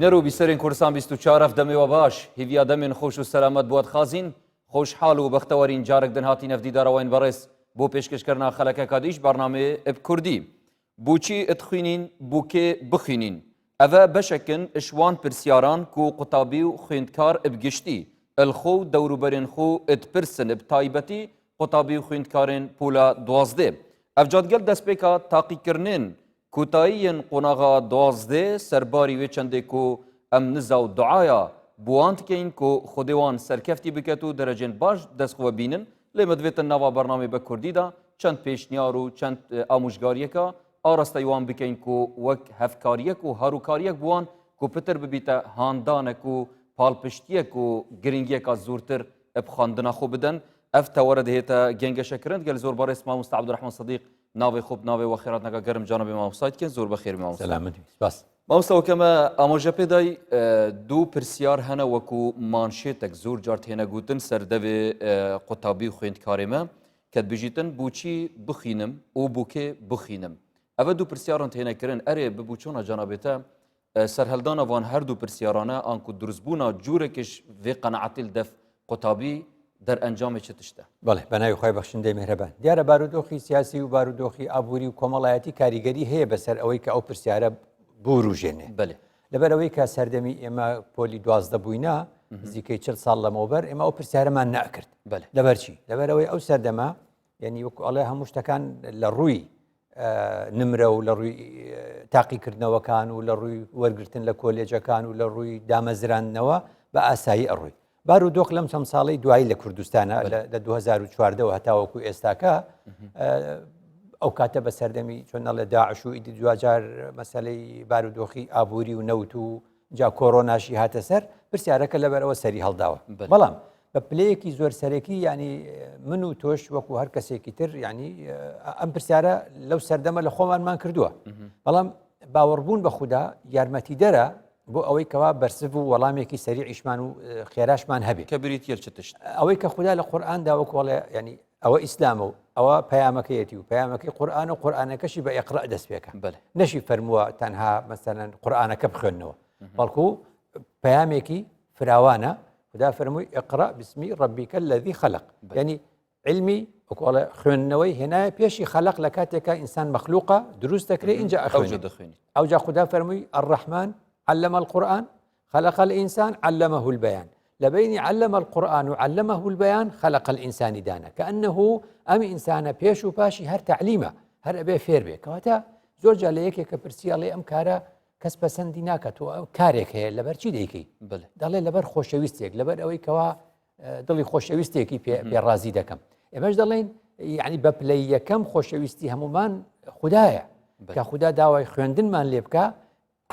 بینەر و بیسەرێن کوردستان 24 ئەف دەمێ وە باش هیڤیا دەمێن خۆش و سەلامەت بوەت خازین خۆشحاڵ و بەختەوەرین جارەک دن هاتین ئەف دیدارەوەین بەڕێز بۆ پێشکەشکردنا خەلەکەکە دیش بەرنامەێ ئب کوردی بوچی اتخوینین بوکێ بخوینین ئەڤە بەشەکن اش وان پرسیاران کو قوتابی و خویندکار ب گشتی ال خو و دەوروبەرێن خو ادپرسن ب تایبەتی قوتابی و خویندکارێن پولا دوازدێ. ئەڤ جادگەل دەستپێکا تاقیکردنێن کوتایی yên قۆناغا دوازدێ سەرباری وێ چەندێ کو ئەم نزا و دوعایا بوان دکەین کو خودێ وان سەرکەفتی بکەت و دەرەجێن باش دەست خوە بینن لێ مە دڤێتن ناوا بەرنامەی بە کوردی دا چەند پێشنیار و چەند ئاموژگاریەکا ئاراستەی وان بکەین کو وەک هەڤکاریەک و هاروکاریەک بوان کو پتر ببیتە هاندانەک و پاڵپشتیەک و گرنگیەکا زورتر ب خواندنا خو بدەن. ئەڤ تەوەرە دهێتە گەنگەشەکردن گەل زۆر بەڕێز مامۆستا عەبدولڕەحمان سدیق ناوێ خۆ ناوێ وە خێراتنەکە گەرم جانەبێ مامۆستای دکەن زۆر بەخێر مامۆستا. سەلامەت بی سپاس. مامۆستا وەکەمە ئاماژە پێدای دوو پرسیار هەنە وەکو مانشێتێک زۆر جار تێنە گوتن سەر دەوێ قوتابی و خوێندکارێ مە کە بژیتن بۆچی بخینم و بۆکێ بخینم ئەوە دوو پرسیارن تێنەکردن ئەرێ ببوو چۆنە جانابێتە سەرهەلدانا ڤان هەردوو پرسیارانە ئانکو دروستبوونا جوورەکش ڤێ قەناعەتێ ل دەف قوتابی دەرئەنجامێ چ تشتە؟ بەڵێ، بە ناوی خوای بەخشندەی میهرەبان. دیارە بارودۆخی سیاسی و بارودۆخی ئابووری و کۆمەڵایەتی کاریگەری هەیە بەسەر ئەوەی کە ئەو پرسیارە بوروژێنێ. بەلێ. لەبەر ئەوەی کە سەردەمی ئێمە پۆلی 12 بووینە نزیکەی 40 ساڵ لەمەوبەر ئێمە ئەو پرسیارەمان نەکرد. بەلێ. لەبەر چی؟ لەبەر ئەوەی ئەو سەردەمە یعنی وەکو ئەڵێ هەموو شتەکان لە ڕووی نمرە و لە ڕووی تاقیکردنەوەکان و لە ڕووی وەرگتن لە کۆلێجەکان و لە ڕووی دامەزراندنەوە بە ئاسایی ئەڕۆی بارودۆخ لەم چەند ساڵەی دوایی لە کوردستانە لە 2014ەوە هەتاوەکو ئێستاکە ئەو کاتە بە سەردەمی چۆن نەڵێ داعش و ئیدی دواجار مەسلەی بارودۆخی ئابووری و نەوت و جا کۆرۆناشی هاتە سەر پرسیارەکە لەبەرەوە سەری هەڵداوە بەڵام بە پلەیەکی زۆر سەرەکی ینی من و تۆش وەکو هەر کەسێکی تر ینی ئەم پرسیارە لەو سەردەمە لە خۆمانمان کردووە بەڵام باوەڕبوون بە خوددا یارمەتیدەرە بۆ ئەوەی کەوا بەرسڤ و وەڵامێکی سەریعیشمان و خێراشمان هەبێت کە بریتە چ تشت ئەوەی کە خودا لە قورئاندا وەکۆڵێ ینی ئەوە ئیسلامە و ئەوە پەیامەکەیەتی و پەیامەکەی قورئان و قورئانەکەشی بە ئیقرا دەست پێکە نەشی فەرمووە تەنها مەسەلەن قورئانەکە بخوێنەوە بەڵکو پەیامێکی فراوانە خدا فەرمووی اقرأ باسم ربك الذي خلق یعنی علمی وەکۆڵێ خوێندنەوەی هێنایە پێشی خەلق لە کاتێکا ئینسان مەخلوقە دروست دەکرێت اینجا ئەخوێنێت دەخوێنیت ئەوجا خودا فەرمووی الرحمن علم القرآن خلق الانسان علمه البیان لە بەینی علم القرآن و علمه البیان خلق الانسانی دانا کەئەنه ئەم ئینسانە پێش و پاشی هەر تەعلیمە هەر ئەبێ فێر بێ کەواتە زۆر جار لە یەکێک کە پرسی ئەڵێ ئەم کارە کەس پەسەندی ناکات تۆ ئەو کارێک هەیە لەبەر چی دەیکەی دەڵێ لەبەر خۆشەویستێک لەبەر ئەوەی کەوا دڵی خۆشەویستێکی پێ ڕازی دەکەم ئێمەش دەڵێن یعنی بە پلەی یەکەم خۆشەویستی هەمومان خدایە کە خودا داوای خوێندنمان لێ بکە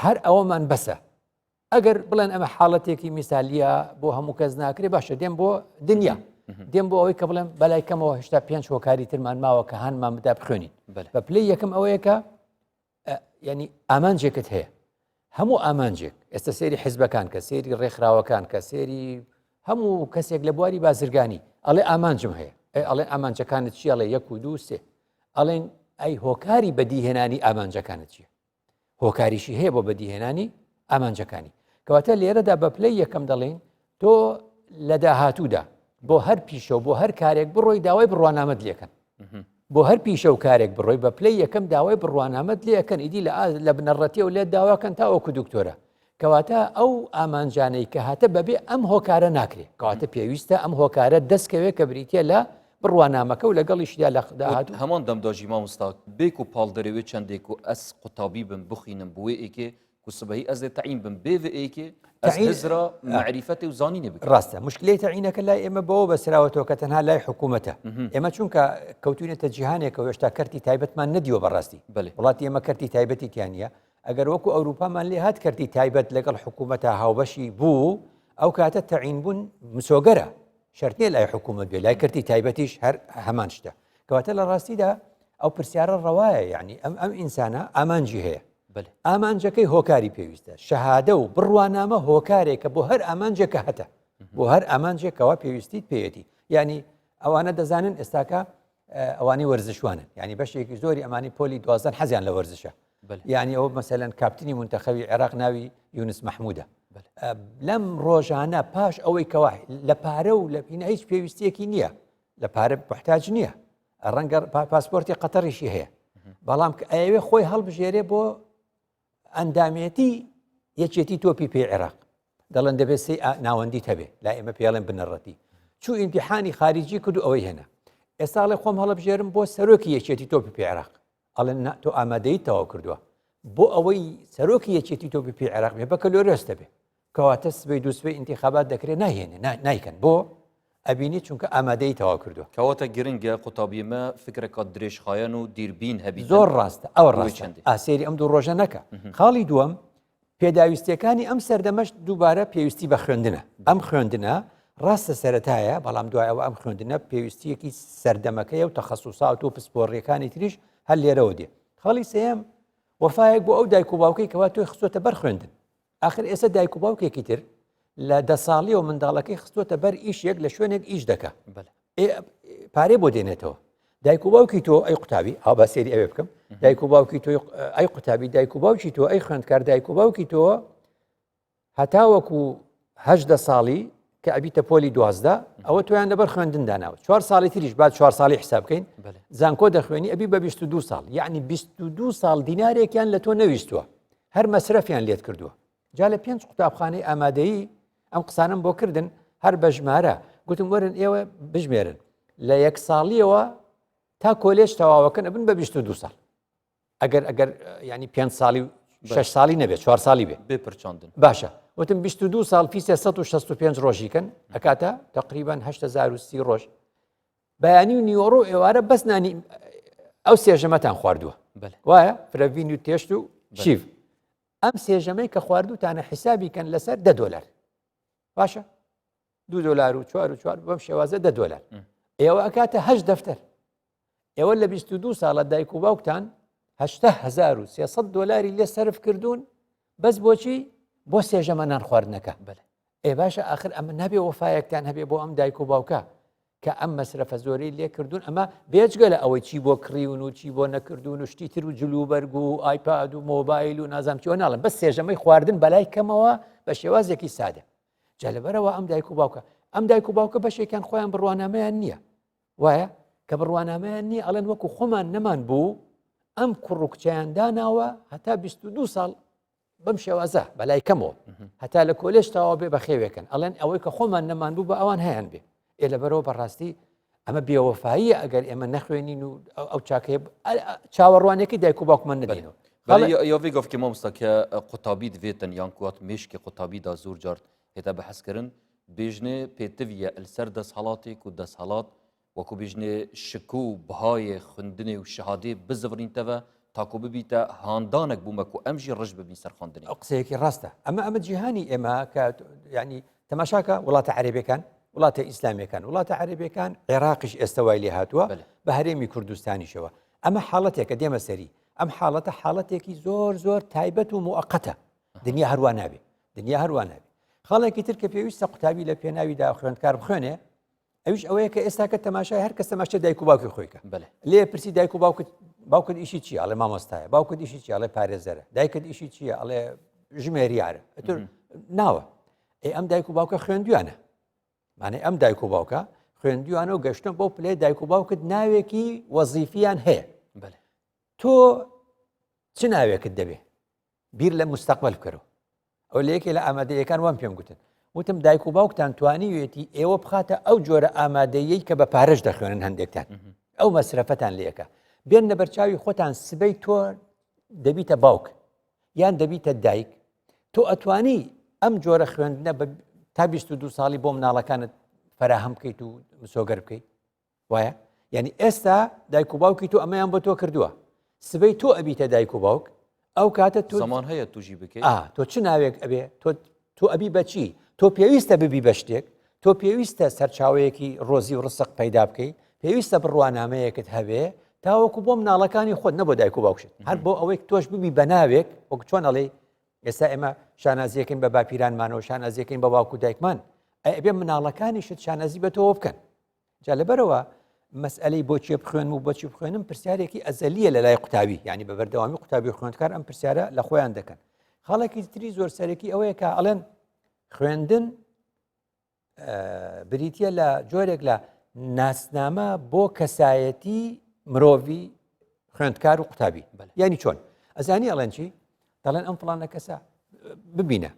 هەر ئەوەمان بەسە ئەگەر بڵێن ئەمە حاڵەتێکی میسالیە بۆ هەموو کەس ناکرێ باشە دێم بۆ دنیا دێم بۆ ئەوەی کە بڵێم بەلای کەمەوە هێشتا پێنج هۆکاری ترمان ماوە کە هەنمان بدا بخوێنین بە پلەی یەکەم ئەوەیە کە ینی ئامانجێکت هەیە هەموو ئامانجێک ئێستا سێری حیزبەکان کە سێری ڕێکخراوەکان کە سێری هەموو کەسێک لە بواری بازرگانی ئەڵێ ئامانجم هەیە ئەڵێ ئامانجەکانت چی ئەڵێ یەک و دوو سێ ئەڵێن ئەی هۆکاری بەدیهێنانی ئامانجەکانت چییە هۆکاریشی هەیە بۆ بەدیهێنانی ئامانجەکانی کەواتە لێرەدا بە پلەی یەکەم دەڵێین تۆ لە داهاتوودا بۆ هەر پیشە و بۆ هەر کارێک بڕۆی داوای بڕوانامەت لێکەن بۆ هەر پیشە و کارێک بڕۆی بە پلەی یەکەم داوای بڕوانامەت لێکەن ئیدی لە لە بنەڕەتیەوە لێت داواکەن تا وەکو دکتۆرە کەواتە ئەو ئامانجانەی کە هاتە بەبێ ئەم هۆکارە ناکرێ کەواتە پێویستە ئەم هۆکارە دەستکەوێت کە بریتە لە بڕوانامەکە و لەگەڵیشدا لە داهاتوو هەمان دەمداژی مامۆستا بێک و پاڵ دەرەوێ چەندێک و ئەس قوتابی بم بخینم بوێ ئێکێ کو سبەی ئەز دێ تەعین بم بێ vê ئێکێ ئەس هزرا مەعریفەتێ و زانینێ بکەم. ڕاستە مشکلەی تەعینەکە لای ئێمە بەوە بەسراوەتەوە کە تەنها لای حکوومەتە ئێمە چونکە کەوتوینەتە جیهانێکەوە هێشتا کەرتی تایبەتمان نەدیوە بەڕاستی وڵاتی ئێمە کەرتی تایبەتی تیانە ئەگەر وەکو ئەوروپامان لێ هات کەرتی تایبەت لەگەڵ حکوومەتە هاوبەشی بوو ئەو کاتە تەعین بوون مسۆگەرە شەرت نییە لای حکوومەت بێ لای کەرتی تایبەتیش هەر هەمان شتە کەواتە لە ڕاستیدا ئەو پرسیارە ڕەوایە یعنی ئەم ئەم ئینسانە ئامانجی هەیە ئامانجەکەی هۆکاری پێویستە شەهادە و بڕوانامە هۆکارێکە بۆ هەر ئامانجێکە هەتە بۆ هەر ئامانجێکەوە پێویستیت پێیەتی یعنی ئەوانە دەزانن ئێستاکە ئەوانەی وەرزشوانن یعنی بەشێکی زۆری ئەمانی پۆلی دوازدە حەزیان لە وەرزشە. یعنی ئەوە مەسەلەن کاپتنی منتەخەوی عێراق ناوی یونس مححمودە لەم ڕۆژانە پاش ئەوەی کەوا لە پارە و لە پینە هیچ پێویستیەکی نییە لە پارە محتاج نییە ڕەنگە پاسپۆرتی قەتەڕیشی هەیە بەڵام کە ئەیەوێ خۆی هەڵبژێرێ بۆ ئەندامێتی یەکێتی تۆپی پێی عێراق دەڵێن دەبێت سێ ناوەندی هەبێ لا ئێمە پێڵێن بنەڕەتی چوو ئیمتیحانی خارجی کرد و ئەوەی هێنا ئێستا خۆم هەڵبژێرم بۆ سەرۆکی یەکێتی تۆپی پێی عێراق ئەڵێن نا تۆ ئامادەیی تەواو کردووە بۆ ئەوەی سەرۆکی یەکێتی تۆپی پێی عێراق بێ بەکەلۆریۆس دەبێ کەواتە سبەی دووسبەی ئینتیخابات دەکرێت ناهێنێ نایکەن بۆ ئەبینی چونکە ئامادەی تەواو کردووە. کەواتە گرنگە قوتابی مە فکرەکە درێژخایەن و دیربین هەبیتن. زۆر ڕاستە ئەوە ڕاستە ئاسێری ئەم دوو ڕۆژە نەکە. خاڵی دووەم پێداویستیەکانی ئەم سەردەمەش دووبارە پێویستی بە خوێندنە ئەم خوێندنە ڕاستە سەتایە بەڵام دوایەوە ئەم خوێندنە پێویستیەکی سەردەمەکەی و تەخصصات و پسپۆڕیەکانی تریش هەر لێرەوە دێ خاڵی سێم وەفایەک بۆ ئەو دایک و باوکەی کەوا تۆی خستۆتە بەر خوێندن آخر ئێستا دایک و باوکێکی تر لە دە ساڵیەوە منداڵەکەی خستۆتە بەر ئیشێک لە شوێنێک ئیش دەکا پارەی بۆ دێنێتەوە دایک و باوکی تۆ ئەی قوتابی ئاو با سێری ئەوێ بکەم دایک و باوکی تۆ ئەی قوتابی دایک و باوکی تۆ ئەی خوێندکار دایک و باوکی تۆ هەتاوەکو هەدە ساڵی کە ئەبیتە پۆلی دوازدە ئەوە تویان لەبەر خوێندن داناوە چوار ساڵی تریش با چوار ساڵی حساب بکەین زانکۆ دەخوێنی ئەبی بە 22 ساڵ یعنی 22 ساڵ دینارێکیان لە تۆ نەویستووە هەر مەسرەفیان لێت کردووە جا لە پێنج قوتابخانەی ئامادەیی ئەم قسانم بۆ کردن هەر بە ژمارە گوتم وەرن ئێوە بژمێرن لە یەک ساڵیەوە تا کۆلێژ تەواوەکەن ئەبن بە 22 ساڵ ئەگەر ئەگەر ینی پێ ساڵی و شش ساڵی نەبێت چوار ساڵی بێ بێ پرچاندن باشە وتم 22 ساڵ فی 365 ڕۆژیکەن ئەکاتە تقریبا 1930 ڕۆژ بەیانی و نیوەڕۆ و ئێوارە بەس نانی ئەو سێژەمەتان خواردووە وایە فرەڤین و تێشت و شیف ئەم سێژەمەی کە خواردوتانە حیسابی کەن لەسەر دە دۆلار باشە دو دۆلار و چوار و چوار بەم شێوازە دە دۆلار ئێوە ئەکاتە هەشت دەفتەر ئێوە لە 22 ساڵە دایک و باوکتان 1970 دۆلاری لێ سەرف کردوون بەس بۆچی بۆ سێژەمە نان خواردنەکە بەێ ئێ باشە ئاخر ئەمە نابێ وەفایەکتان هەبێ بۆ ئەم دایک و باوکە کە ئەم مەسرەفە زۆرەی لێ کردوون ئەمە بێجگە لە ئەوەی چی بۆ کڕیون و چی بۆ نەکردوون و شتی تر و جلوبەرگ و ئایپاد و مۆبایل و نازام چیەوە ناڵم بەس سێژەمەی خواردن بەلای کەمەوە بە شێوازێکی سادە جا لەبەرەوە ئەم دایک و باوکە ئەم دایک و باوکە بەشێکیان خۆیان بڕوانامەیان نییە وایە کە بڕوانامەیان نییە ئەڵێن وەکو خۆمان نەمان بوو ئەم کوڕ و کچیان داناوە هەتا 22 ساڵ بەم شێوازە بەلای کەمەوە هەتا لە کۆلێژ تەواو بێ بەخێوێکن ئەڵێن ئەوەی کە خۆمان نەمان بوو بە ئەوان هەیان بێ ئێ لەبەرەوە بەڕاستی ئەمە بێوەفاییە ئەگەر ئێمە نەخوێنین و ئەو چاکەیە چاوەڕوانەکەی دایک و باوکمان نەدەینەوە یاڤی گفت مامۆستا کە قوتابی دەێتن یان کوات مشکی قوتابی دا زۆر جار هێتا بەحەسکردن بێژنێ پێتویە لەسەر دەسهڵاتێک و دەسهڵات وەکو بێژنێ شکو و بەهایێ خوندنێ و شەهادێ بزڤرینتەڤە تاکو ببیتە هاندانەک بوو مە کو ئەم ژی ڕژ ببین سەر خوەندنێ. ئەو قسەیەکی ڕاستە ئەمە ئەمە جیهانی ئێمە کە ینی تەماشاکە وڵاتە عەرەبەکان وڵاتە ئیسلامیەکان وڵاتە عەرەبەکان عێراقیش ئێستا وای لێ هاتووە بە هەرێمی کوردستانیشەوە ئەمە حاڵەتێکە دێمە سەری ئەم حاڵەتە حاڵەتێکی زۆر زۆر تایبەت و موقتە دنیا هەروە نابێ دنیا هەروە نابێ خاڵێکی تر کە پێویستە قوتابی لە پێناویدا خوێندکار بخوێنێ ئەویش ئەوەیە کە ئێستا کە تەماشای هەر کەس تەماشای دایک و باوکی خۆی کە لێ پرسی دایک و باوکت باوکت ئیشی چییە ئەڵێ مامۆستایە باوکت ئیشی چییە ئەڵێ پارێزەرە دایکت ئیشی چییە ئەڵێ ژمێریارە ئەتر ناوە ئەی ئەم دایک و باوکە خوێندویانە مانای ئەم دایک و باوکە خوێندویانە و گەشتن بۆ پلەی دایک و باوکت ناوێکی وەزیفیان هەیە تۆ چ ناوێکت دەبێ بیر لە مستەقبەل بکەرەوە ئەو لە یەکێ لە ئامادەیەکان وام پێم گوتن وتم دایک و باوکتان توانیوێتی ئێوە بخاتە ئەو جۆرە ئامادەیەی کە بە پارەش دەخوێنن هەندێکتان ئەو مەسرەفەتان لەکە بێن لە بەرچاوی خۆتان سبەی تۆ دەبیتە باوک یان دەبیتە دایک تۆ ئەتوانی ئەم جۆرە خوێندنە تا 22 ساڵی بۆ مناڵەکانت فراهەم بکەیت و مسۆگەر بکەیت وایە یعنی ئێستا دایک و باوکی تۆ ئەمەیان بۆ تۆ کردووە سبەی تۆ ئەبیتە دایک و باوک ئەو کاتە تۆ زمان هەیە توژی بکەیت تۆ چ ناوێک ئەبێ تۆ تۆ ئەبی بەچی تۆ پێویستە ببی بە شتێک تۆ پێویستە سەرچاوەیەکی ڕۆزی و ڕسق پەیدا بکەیت پێویستە بڕوانامەیەکت هەبێ تاوەکو بۆ مناڵەکانی خۆت نەبۆ دایک و باوکشت هەر بۆ ئەوەی تۆش ببی بە ناوێک وەک چۆن ئەڵێ ئێستا ئێمە شانازیەکەین بە باپیرانمانەوە شانازیەکەین بە باوک و دایکمان ئەبێ مناڵەکانیشت شانازی بە تۆوە بکەن جا لەبەرەوە. مەسئلەی بۆ چێ بخوێنم و بۆچی بخوێنم پرسیارێکی ئەزەلیە لە لای قوتابی یعنی بە بەردەوامی قوتابی خوێندکار ئەم پرسیارە لە خۆیان دەکەن خاڵێکی تری زۆر سەرەکی ئەوەیە کە ئەڵێن خوێندن بریتە لە جۆرێک لە ناسنامە بۆ کەسایەتی مرۆڤی خوێندکار و قوتابی یعنی چۆن ئەزانی ئەڵێن چی دەڵێن ئەم فلانە کەسە ببینە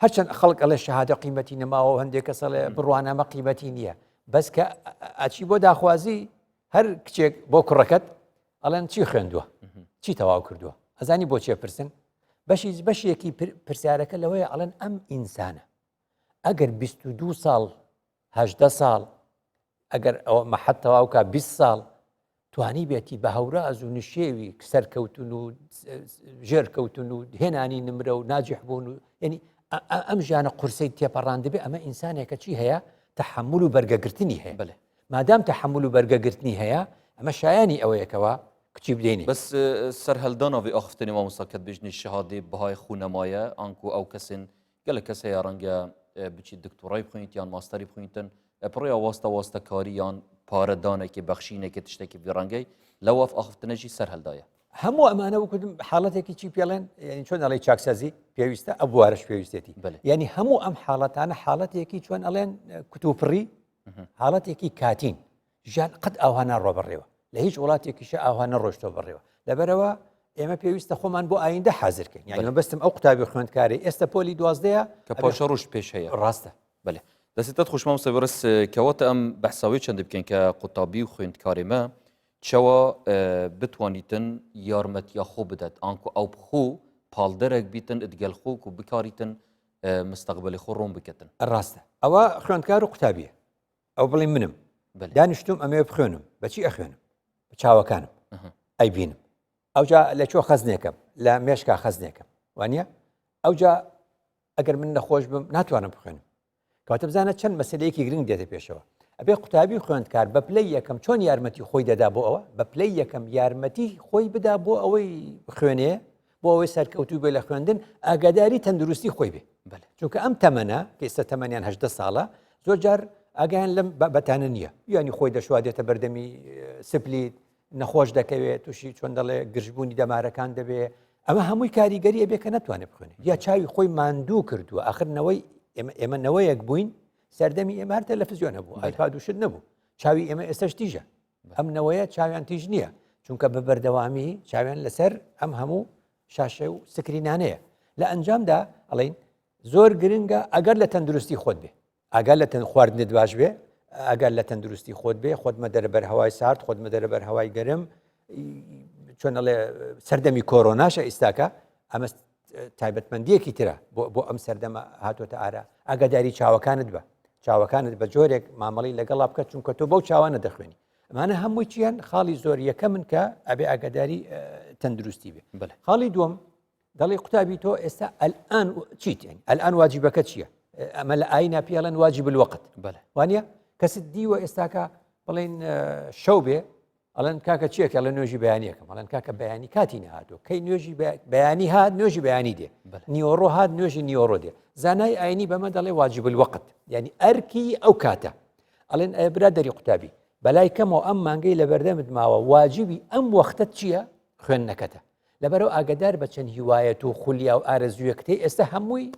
هەرچەند خەڵک ئەڵێ شەهادە قیمەتی نەماوە و هەندێک کەس ئەڵێ بڕوانامە قیمەتی نییە بەس کە ئەچی بۆ داخوازی هەر کچێک بۆ کوڕەکەت ئەڵێن چی خوێندووە چی تەواو کردووە ئەزانی بۆ چێ پرسن بەشی بەشێکی پرسیارەکە لەوەیە ئەڵێن ئەم ئینسانە ئەگەر 22 ساڵ هەدە ساڵ ئەگەر ئەوە مەحەد تەواو کا 20 ساڵ توانیبێتی بە هەوراز و نشێوی سەرکەوتن و ژێرکەوتن و هێنانی نمرە و ناجح بوون و یعنی ئەم ژیانە قورسەی تێپەڕاندبێ ئەمە ئینسانێکە چی هەیە تەحمل و بەرگەگرتنی هەیە بڵێ مادام تەحمل و بەرگەگرتنی هەیە ئەمە شایانی ئەوەیەکەوە کچی بدەینێ بەس سەرهەلدانا vê axiftinê mamosta ket bêjinê şehadê bihayê xwe nemaye anku ew kesên Gelek kes heye renge biçît doktorayê bixwînît yan masterê bixwînîtin pirêya wasta wastekarî yan paredanekê bexşînekê tiştekî vî rengey lew ev axiftinê jî ser heldaye. هەموو ئەمانە وەکو حاڵەتێکی چی پێڵێن یعنی چۆن ئەڵێی چاکسازی پێویستە ئەو بوارەش پێویستێتی یعنی هەموو ئەم حاڵەتانە حاڵەتێکی چۆن ئەڵێن کتوپڕی حاڵەتێکی کاتین ژیان قەت ئاوها ناڕوا بەڕێوە لە هیچ وڵاتێکیشە ئاوها نەڕۆشتەوە بەڕێوە لەبەرەوە ئێمە پێویستە خۆمان بۆ ئایندە حازرکەین یعنی مەبەستم ئەو قوتابی خوێندکاری ئێستا پۆلی دوازدەیە کە پاشە ڕۆژ پێش هەیە ڕاستە بەێ دەستت خوش مامۆستا بەڕێز کەواتە ئەم بەحساوی چەند بکەین کە قوتابی و خوێندکارێ مە چەوە بتوانیتن یارمەتیا خۆ بدات ئانکو ئەو بخۆ پاڵدەرێک بیتن ئەدگەل خۆ و بکاریتن مستەقبلی خۆ ڕۆن بکەتن ڕاستە ئەوە خوێندکار و قوتابیە ئەو بڵێ منم دانیشتوم ئەمەوێ بخوێنم بەچی ئەخوێنم بە چاوەکانم ئەیبینم ئەوجا لە چۆ خەزنێکم لە مێشکا خەزنێکم وانە ئەوجا ئەگەر من نەخۆش بم ناتوانم بخوێنم کەواتە بزانە چەند مەسلەیەکی گرنگ دێتە پێشەوە ئەبێ قوتابی خوێندکار بە پلەی یەکەم چۆن یارمەتی خۆی دەدا بۆ ئەوە بە پلەی یەکەم یارمەتی خۆی بدا بۆ ئەوەی بخوێنێ بۆ ئەوەی سەرکەوتوو بێ لە خوێندن ئاگاداری تەندروستی خۆی بێ چونکە ئەم تەمەنە کە ئێستا تەمەنیان هەدە ساڵە زۆر جار ئاگایان لەم بابەتانە نییە یانی خۆی دەشوا دێتە بەردەمی سپلیت نەخۆش دەکەوێت تووشی چۆن دەڵێ گرژبوونی دەمارەکان دەبێ ئەمە هەمووی کاریگەریە بێ کە نتوانێت بخوێنێت یا چاوی خۆی ماندوو کردووە ئاخر نەوەی ئێمە نەوەیەک بووین سەردەمی ئێمە هەر تەلەفزیۆن هەبوو ئایپاد و شت نەبوو چاوی ئێمە ئێستاش تیژە ئەم نەوەیە چاویان تیژ نییە چونکە بە بەردەوامی چاویان لەسەر ئەم هەموو شاشە و سکرینانەیە لە ئەنجامدا ئەڵین زۆر گرنگە ئەگەر لە تەندروستی خۆت بێ ئەگەر لە تەن خواردنت باش بێ ئەگەر لە تەندروستی خۆت بێ خۆت مەدەرە بەر هەوای سارد خۆت مەدەرە بەر هەوای گەرم چۆن ئەڵێ سەردەمی کۆرۆناشە ئیستاکە ئەمە تایبەتمەندیەکی ترە بۆ ئەم سەردەمە هاتۆتە ئارا ئاگاداری چاوەکانت بە چاوەکانت بە جۆرێک مامەڵی لەگەڵا بکە چونکە تۆ بەو چاوانە دەخوێنی ئەمانە هەمووی چیان خاڵی زۆر یەکە من کە ئەبێ ئاگاداری تەندروستی بێ خاڵی دووەم دەڵی قوتابی تۆ ئێستا ئەلئان چیت یعنی ئەلئان واجبەکە چییە ئەمە لە ئاینا پێڵێن واجب الوقت وانە کەست دیوە ئێستاکە بڵێن شەو بێ ئەڵێن کاکە چیە کە ئەڵێن نوێژی بەیانیەکەم ئەڵێن کاکە بەیانی کاتی نەهاتوو کەی نوێژی بەیانی هات نوێژی بەیانی دێ نیوەڕۆ هات نوێژی نیوەڕۆ دێ زانای ئاینی بەمە دەڵێ واجب الوقت یعنی ئەرکی ئەو کاتە ئەڵێن ئەی برادەری قوتابی بەلای کەمەوە ئەم مانگەی لە بەردەمت ماوە واجبی ئەم وەختە چییە خوێندنەکەتە لەبەرەوە ئاگدار بە چەند هیوایەت و خولیا و ئارەزوویەکتەی ئێستا هەمووی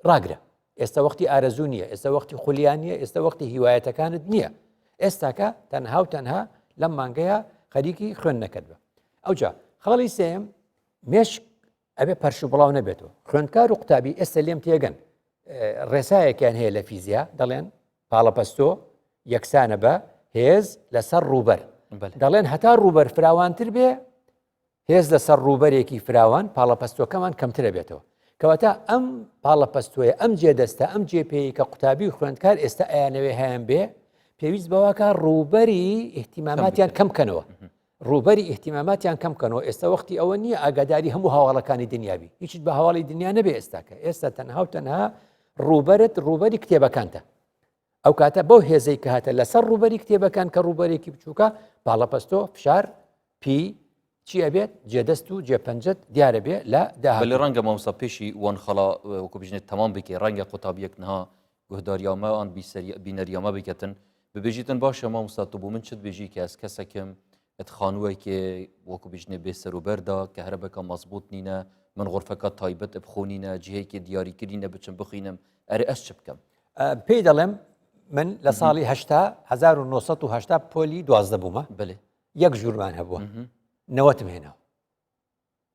ڕاگرە ئێستا وەختی ئارەزوو نییە ئێستا وەختی خولیا نییە ئێستا وەختی هیوایەتەکانت نییە ئێستاکە تەنها و تەنها لەم مانگەیە خەریکی خوێندنەکەت بە ئەوجا خاڵی سێم مێشک ئەبێ پەرش و بڵاو نەبێتەوە خوێندکار و قوتابی ئێستا لێم تێگەن ڕێسایەکیان هەیە لە فیزیا دەڵێن پاڵەپەستۆ یەکسانە بە هێز لەسەر ڕووبەر دەڵێن هەتا ڕووبەر فراوانتر بێ هێز لەسەر ڕووبەرێکی فراوان پاڵەپەستۆکەمان کەمترە بێتەوە. کەواتە ئەم پاڵەپەستۆیە، ئەم جێدەستە، ئەم جێپێیەی کە قوتابی و خوێندکار ئێستا ئەیانەوێ هەیان بێ، پێویست بەوەکە ڕووبەری ئیهتیماماتیان کەم کەنەوە. ڕووبەری ئیهتیماماتیان کەم کەنەوە. ئێستا وەختی ئەوە نییە ئاگاداری هەموو هەواڵەکانی دنیا بی. هیچت بە هەواڵی دنیا نەبێ ئێستاکە. ئێستا تەنها و تەنها ڕووبەرت ڕووبەری کتێبەکانتە. ئەو کاتە بەو هێزەی کە هاتە لەسەر ڕووبەری کتێبەکان کە ڕووبەرێکی بچووکە پاڵەپەستۆ فشار پی چی ئەبێت جێدەست و جێپەنجەت دیارە بێ لە داهاتوو. بەلی ڕەنگە مامۆستا پێشی وان خەڵا وەکو بژنێت تەمام بکەی ڕەنگە قوتابیەک نها گوهداریامە ئان بینەریامە بکەتن. ببێژیتن باشە مامۆستا تۆ بۆ من چ دبێژی کە ئەس کەسەکم ات خانووەکێ وەکو بژنێ بێ سەروبەردا کە هەرەبەکە مەزبوط نینە من غرفەکە تایبەت بخۆنینە جهێکی دیاریکردینە بچم بخینم ئەرێ ئەس چ بکەم؟ پێی دەڵێم من لە ساڵی هەشتا 1970 پۆلی دوازدە بوومە بەێ یەک ژوورمان هەبووە نەوەتم هێناوە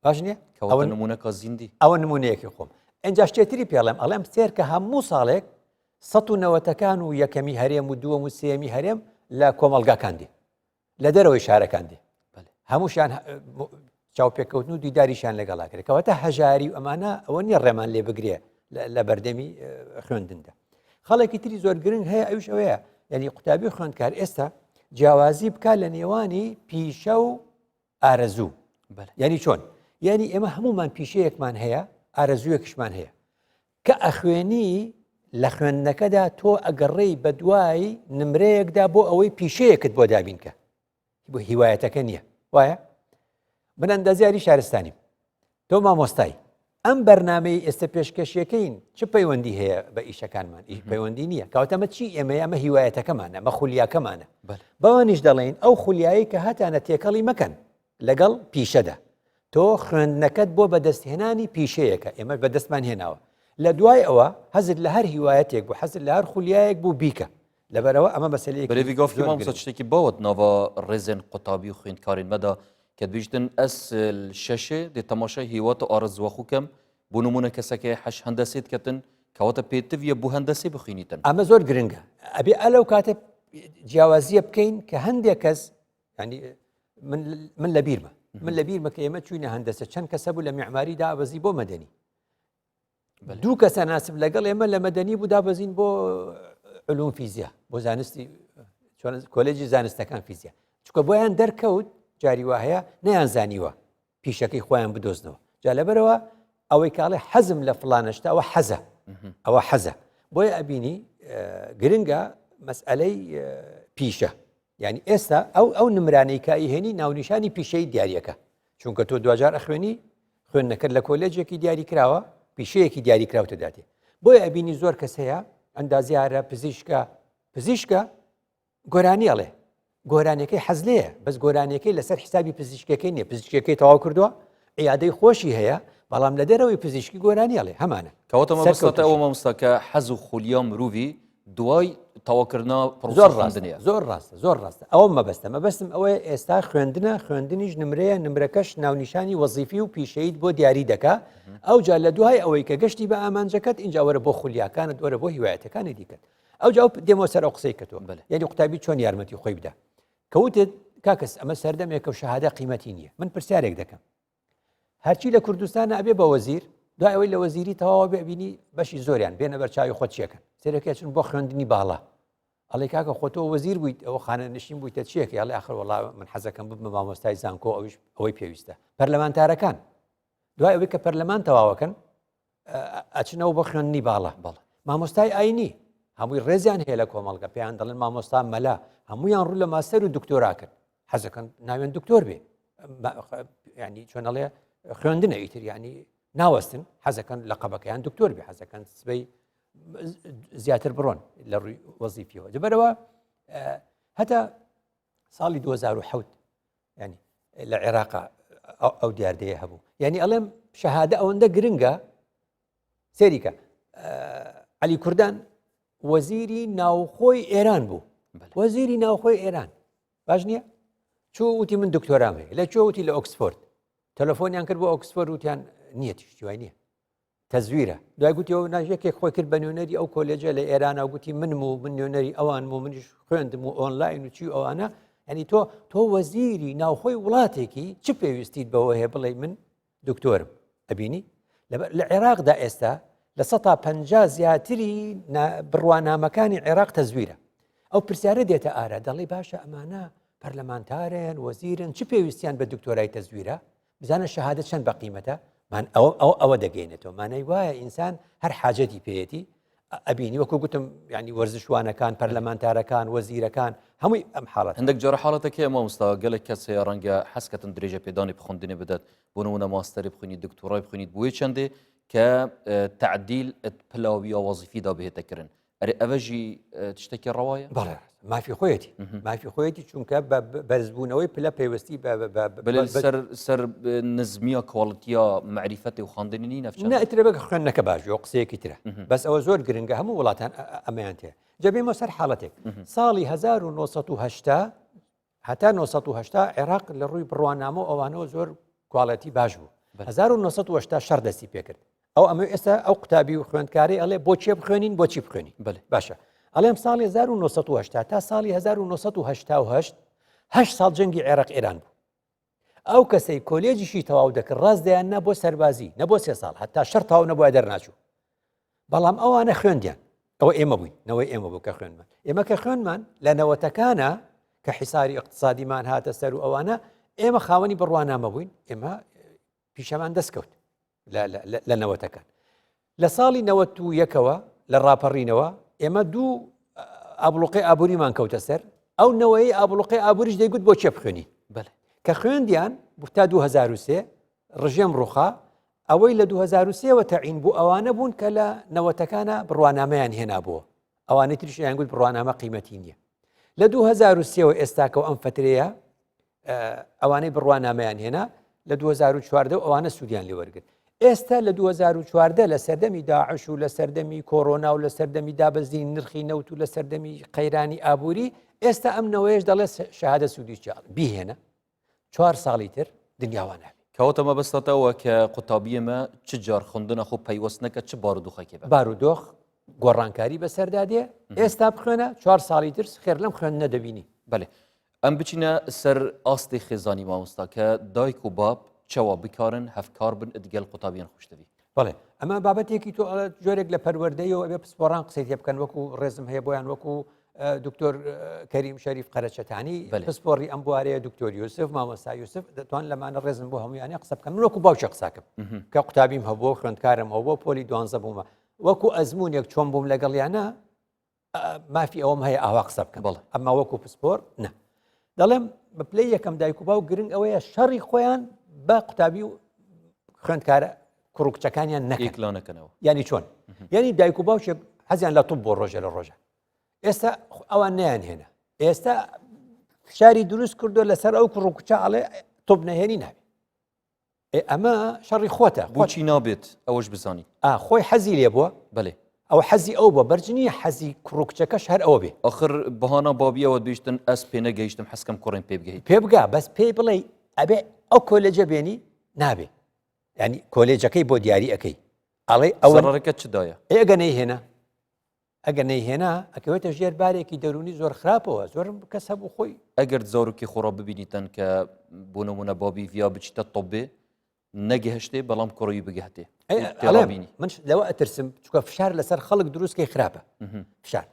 باش نییە ئەوە نمونەکە زیندی ئەوە نمونەیەکی خۆم ئەجا شتێتری پێڵێم ئەڵێم سێر کە هەموو ساڵێک 1970ەکان و یەکەمی هەرێم و دووەم و سێمی هەرێم لە کۆمەلگاکان دێ لە دەرەوەی شارەکان دێ هەمووشیان چاوپێکەوتن و دیداریشان لەگەڵا کرێت کەواتە هەژاری و ئەمانە ئەوە نییە ڕێمان لێ بگرێ لە بەردەمی خوێندندا خەڵێکی تری زۆر گرنگ هەیە ئەوش ئەوەیە یعنی قوتابی خوێندکار ئێستا جیاوازی بک لە نێوانی پیشە و ئارەزوو یعنی چۆن یعنی ئێمە هەمومان پیشەیەکمان هەیە ئارەزوویەکشمان هەیە کە ئەخوێنی لە خوێندنەکەدا تۆ ئەگەڕێی بە دوای نمرەیەکدا بۆ ئەوەی پیشەیەکت بۆ دابینکە بۆ هیوایەتەکە نییە وایە من ئەندازیاری شارستانیم تۆ مامۆستای ئەم بەرنمەی ئێستا پێشکەشیەکەین چ پەیوەندی هەیە بە ئیشەکانمان ئیش پەیوەندی نییە کاوتەمە چی ئێمە ئەمە هیوایەتەکەمانە مە خولیاکەمانە بەوانیش دەڵێن ئەو خولیایی کە هەتانە تێکەڵی مەکەن لەگەڵ پیشەدا تۆ خوێندنەکەت بۆ بەدەستهێنانی پیشەیەکە ئێمە بەدەستمان هێناوە لە دوای ئەوە حەزت لە هەر هیوایەتێک بوو حەزت لە هەر خولیایەک بوو بیکە لەبەرەوە ئەمە مەسەلەیەکی بەرێ گافکی زۆر مامۆستا گرنگە. شتێکی باوەت ناوە ڕێزێن قوتابی و خوێندکارین مەدا کە دبیژتن ئەس شەشێ دێ تەماشای هیوات و ئارەزوە خو کەم بۆ نمونە کەسەکەی حەش هەندەسێ دکەتن کەواتە پێتڤیە بۆ هەندەسێ بخوینیتن. ئەمە زۆر گرنگە ئەبێ ئەلەو کاتە جیاوازیە بکەین کە هەندێک کەس ینی من من لە بیرمە من لە بیرمە کە ئێمە چوینە هەندەسە چەند کەسە بوو لە میعماری دابەزی بۆ مەدەنی دوو کەسە ناسب لەگەڵ ئێمە لە مەدەنی بوو دابەزین بۆ علوم فیزیا بۆ زانستی کۆلێجی زانستەکان فیزیا چکە بۆیان دەرکەوت جاری وا هەیە نەیان زانیوە پیشەکەی خۆیان بدۆزنەوە جا لەبەرەوە ئەوەی کاڵێ حەزم لە فلانەشتا ئەوە حەزە ئەوە حەزە بۆیە ئەبینی گرنگە مەسئلەی پیشە یعنی ئێستا ئەو ئەو نمرانەی کە ئیهێنی ناونیشانی پیشەی دیارەکە چونکە تۆ دوجار ئەخوێنی خوێندنەکەت لە کۆلێجێکی دیاری کراوە پیشەیەکی دیاری کراوتە داتێ بۆیە ئەبینی زۆر کەس هەیە ئەندازیارە پزیشکە پزیشکە گۆرانی ئەڵێ گۆرانیەکەی حەز لێیە بەس گۆرانیەکەی لەسەر حسابی پزیشکەکەی نییە پزیشکەکەی تەواو کردووە عیادەی خۆشی هەیە بەڵام لە دەرەوەی پزیشکی گۆرانی ئەڵێ هەمانە کەواتە مەبەستە ئەوە مامۆستا کە حەز و خولیا مروڤی دوای تەواوکردنا پرۆسەی زۆر ڕاستە خوێندنیە. زۆر ڕاستە زۆر ڕاستە ئەوە مەبەستە مەبەستم ئەوەیە ئێستا خوێندنە خوێندنیش نمرەیە نمرەکەش ناونیشانی وەزیفی و پیشەیت بۆ دیاری دەکا ئەوجا لە دوای ئەوەی کە گەشتی بە ئامانجەکەت ئینجا وەرە بۆ خولیاکانت وەرە بۆ هیوایەتەکانی دیکەت ئەوجا ئەو دێمەوە سەر ئەو قسەی کە تۆ بەلێ. یعنی قوتابی چۆن یارمەتی خۆی بدا کە وتت کاکەس ئەمە سەردەمێکە و شەهادە قیمەتی نییە من پرسیارێک دەکەم هەرچی لە کوردستانە ئەبێ بە وەزیر دوای ئەوەی لە وەزیری تەواوە بێ بینی بەشی زۆریان بێنە بەرچاوی خۆت چیەکەن سێرەکە چون بۆ خوێندنی باڵا ئەڵێ کاکە خۆ تۆ وەزیر بوویت ئەوە خانە نشین بوویتە چیەکە ئەڵێ ئاخر وەڵا من حەزەکەم ببمە مامۆستای زانکۆ ئەویش ئەوەی پێویستە پەرلەمانتارەکان دوای ئەوەی کە پەرلەمان تەواوەکەن ئەچنەوە بۆ خوێندنی باڵا بەڵێ. مامۆستای ئاینی هەمووی ڕێزیان هەیە لە کۆمەڵگە پێیان دەڵێن مامۆستا مەلا هەمویان ڕوو لە ماستەر و دکتۆراکرد حەزەکەن ناوێن دکتۆر بێ ینی چۆنەڵێ خوێندنە ئیتر ینی ناوەستن حەزەکەن لە قەبەکەیان دکتۆر بێ حەزەکەن سبەی زیاتر بڕۆن لە ڕووی وەزیفیەوە جبەرەوە هەتا ساڵی 2007 ینی لە عێراقا ئەو دیاردەیە هەبوو یعنی ئەڵێم شەهادە ئەوەندە گرنگە سێریکە علی کوردان وەزیری ناوخۆی ئێران بوو وەزیری ناوخۆی ئێران باش نییە چوو وتی من دکتۆرام هەیە لە کوێ وتی لە ئۆکسفۆرد تەلەفۆنیان کرد بۆ ئۆکسفۆرد وتیان نییە تشتی نییە تەزویرە دوای گوتی ئەو ناژ یەکێک خۆی کرد بە نوێنەری ئەو کۆلێجە لە ئێرانە گوتی منم و من نوێنەری ئەوانم و منیش خوێندم و ئۆنلاین و چی ئەوانە ینی تۆ تۆ وەزیری ناوخۆی وڵاتێکی چ پێویستیت بەوە هەیە بڵێ من دکتۆرم ئەبینی لە عێراقدا ئێستا لە سە پ زیاتری بڕوانامەکانی عێراق تەزویرە ئەو پرسیارە دێتە ئارا دەڵێ باشە ئەمانە پەرلەمانتارن وەزیرن چ پێویستیان بە دکتۆرای تەزویرە بزانە شەهادە چەند بە قیمەتە مان ئەوە ئەوە ئەوە دەگەینێتەوە مانای وایە ئینسان هەر حاجەتی پێیەتی ئەبینی وەکو گوتم ینی وەرزشوانەکان پەرلەمانتارەکان وەزیرەکان هەمووی ئەم حاڵەت هەندێک جۆرە حاڵەتەکە مامۆستا گەلێک کەس هەیە ڕەنگە حەزکەتن درێژە پێدانی بخوندنی بدات بۆ نمونە ماستەری بخوێنی دکتۆرای بخوێنیت بۆیە چەندێ کە تعدیل پلاویە وەزیفیدا بهێتەکردن. ئەرێ ئەڤە ژی تشتەکی ڕەوایە؟ بەڵێ مافی خۆیەتی مافی خۆیەتی چونکە بە بەرزبوونەوەی پلە پەیوەستی بە سەر سەر نزمیە کواڵتیا مەعریفەتی و خواندنی نی نەفچە نە ئیترە بەگە خوێندنەکە باش بێ قسەیەکی ترە بەس ئەوە زۆر گرنگە هەموو وڵاتان ئەمەیان تێ جەبێمە سەر حاڵەتێک ساڵی 1970 هەتا 1970 عێراق لە ڕووی بڕوانامە و ئەوانەوە زۆر کواڵێتی باش بوو 1970 شەڕ دەستی پێکرد ئەو ئەمە ئێستا ئەو قوتابی و خوێندکاری ئەڵێ بۆ چێ بخوێنین بۆچی بخوێنین بەێ باشە ئەڵێم ساڵی 1970 تا ساڵی 1970 هەشت ساڵ جەنگی عێراق ئێران بوو ئەو کەسەی کۆلێجیشی تەواو دەکرد ڕاست دەیان نە بۆ سەربازی نە بۆ سێ ساڵ هەتا شەر تاو نەبووە دەرناچوو بەڵام ئەوانە خوێندیان ئەوە ئێمە بووین نەوەی ئێمە بوو کە خوێنمان ئێمە کە خوێنمان لە نەوەتەکانە کە حیساری اقتصادیمان هاتە سەر و ئەوانە ئێمە خاوەنی بڕوانامە بووین ئێمە پیشەمان دەستکەوت لە نەوەتەکان لە ساڵی نەوەت و یەکەوە لە ڕاپەڕینەوە ئێمە دوو ئابلوقی ئابووریمان کەوتە سەر ئەو نەوەی ئابلوقی ئابووریش دەیگوت بۆ چێ بخوێنی کە خوێندیان تا 2023 ڕژێم ڕوخا ئەوەی لە 2023ەوە تەعین بوو ئەوانە بوون کە لە نەوەتەکانە بڕوانامەیان هێنابووە ئەوانەی تریش یان گوت بڕوانامە قیمەتی نییە لە 2023ەوە ئێستاکە و ئەم فترەیە ئەوانەی بڕوانامەیان هێنا لە 2014 ئەوانە سوودیان لێوەرگرت ئێستا لە 2014 لە سەردەمی داعش و لە سەردەمی کۆرۆنا و لە سەردەمی دابەزین نرخی نەوت و لە سەردەمی قەیرانی ئابووری ئێستا ئەم نەوەیەش دەڵێ شەهادە سوودی چیە بیهێنە چوار ساڵی تر دنیاوان نابێ. کەواتە مەبەستت ئەوە کە قوتابیە مە چ جار خوندنە خۆ پەیوەست نەکە چ بارودۆخەکێ بە. بارودۆخ گۆڕانکاری بەسەردا دێ ئێستا بخوێنە چوار ساڵی تر خێر لەم خوێندنە دەبینی. بەلێ ئەم بچینە سەر ئاستی خێزانی مامۆستا کە دایک و باب چەوا بکارن هەفکار بن ئدگەل قوتابیان خوشتەوی. بەڵێ ئەمە بابەتێکی تۆ جۆرێک لە پەروەردەیەوە ئەبێ پسپۆڕان قسەی تێ بکەن وەکو ڕێزم هەیە بۆیان وەکو دکتۆر کەریم شەریف قەرەچەتانی پسپۆڕی ئەم بوارەیە دکتۆر یوسف مامۆستا یوسف دەتوان لەمانە ڕێزم بۆ هەمویانە قسە بکەن من وەکو باوکێ قساکەم کە قوتابیم هەبووە خوێندکارم هەبووە پۆلی دوانزە بوومە وەکو ئەزمونێک چۆن بووم لەگەڵیانە مافی ئەوەم هەیە ئاوا قسە بکەم بەڵێ ئەمما وەکو پسپۆر نە دەڵێم بە پلەی یەکەم دایک و باوک گرنگ ئەوەیە شەڕی خۆیان بە قوتابی و خوێندکارە کوڕ و کچەکانیان نەکەن نەکەنەوە ینی چۆن یعنی دایک و باوکێک حەزیان لە طب بۆ ڕۆژە لە ڕۆژە ئێستا ئەوان نیان هێنا ئێستا فشاری دروست کردو لەسەر ئەو کوڕ و کچە ئەڵێ طب نەهێنی نابێت ئەمە شەڕی خۆتە. بۆچی نابێت ئەوەش بزانی؟ ئا خۆی حەزی لێ بووە؟ بەلێ. ئەوە حەزی ئەو بووە بەرج نییە حەزی کوڕ و کچەکەش هەر ئەوە بێ. ئاخر بەهانا بابیەوە دەیشتن ئەز پێ نەگەیشتم حەزکەم کوڕێم پێ بگەیت. پێ بگا بەس پێی بڵێ ئەبێ ئەو کۆلێجە بێنی نابێ یانی کۆلێجەکەی بۆ دیاری ئەکەی ئەڵێ ئەوە زەڕەرەکە چ دایە؟ ئێ ئەگە نەیهێنا ئەگەر نەیهێنا ئەکەوێتە ژێر بارێکی دەروونی زۆر خراپەوە زۆر کەس هەبوو خۆی. ئەگەر زارۆکی خۆ ڕا ببینیتن کە بۆ نمونە بابی ڤیا بچیتە طبێ نەگەهشتێ بەڵام کوڕی بگەهتێ ئەڵێم من لەوە ئەترسم چونکە فشار لەسەر خەڵک دروستکەی خراپە فشار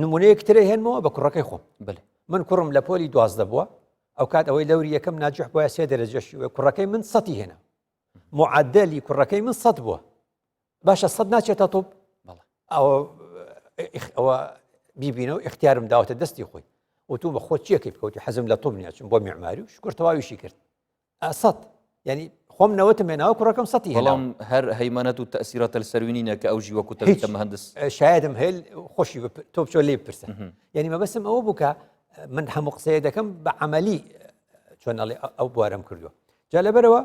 نمونەیەک ترە هێنمەوە بە کوڕەکەی خۆم بڵێ من کوڕم لە پۆلی دوازدە بووە ئەو کات ئەوەی لەوری یەکەم ناجح بۆە سێ دەرەجەشی کوڕەکەی من سەتی هێنا معدلی کوڕەکەی من سەد بووە باشە سەد ناچێتە تۆپ ئەوە بیبینەوە اختیارم داوەتە دەستی خۆی وتومە خۆ چیەکەی بکەوتی حەزم لە تۆپ نیە چون بۆ معماری و شکر تەواویشی کرد سەد ینی خۆم نەوەتم هێناوە کوڕەکەم سەتی بەڵام هەر هەیمانەت و تەسیراتە سەروینی نە کە ئەو ژی وەکو تەویتە مهندس شایدم هەیە خۆشی تۆ بچۆ لێ پرسە یعنی مەبەسم ئەوە بوو کە من هەموو قسەیە دەکەم بە عملی چۆن ئەڵێ ئەو بوارم کردووە جا لەبەرەوە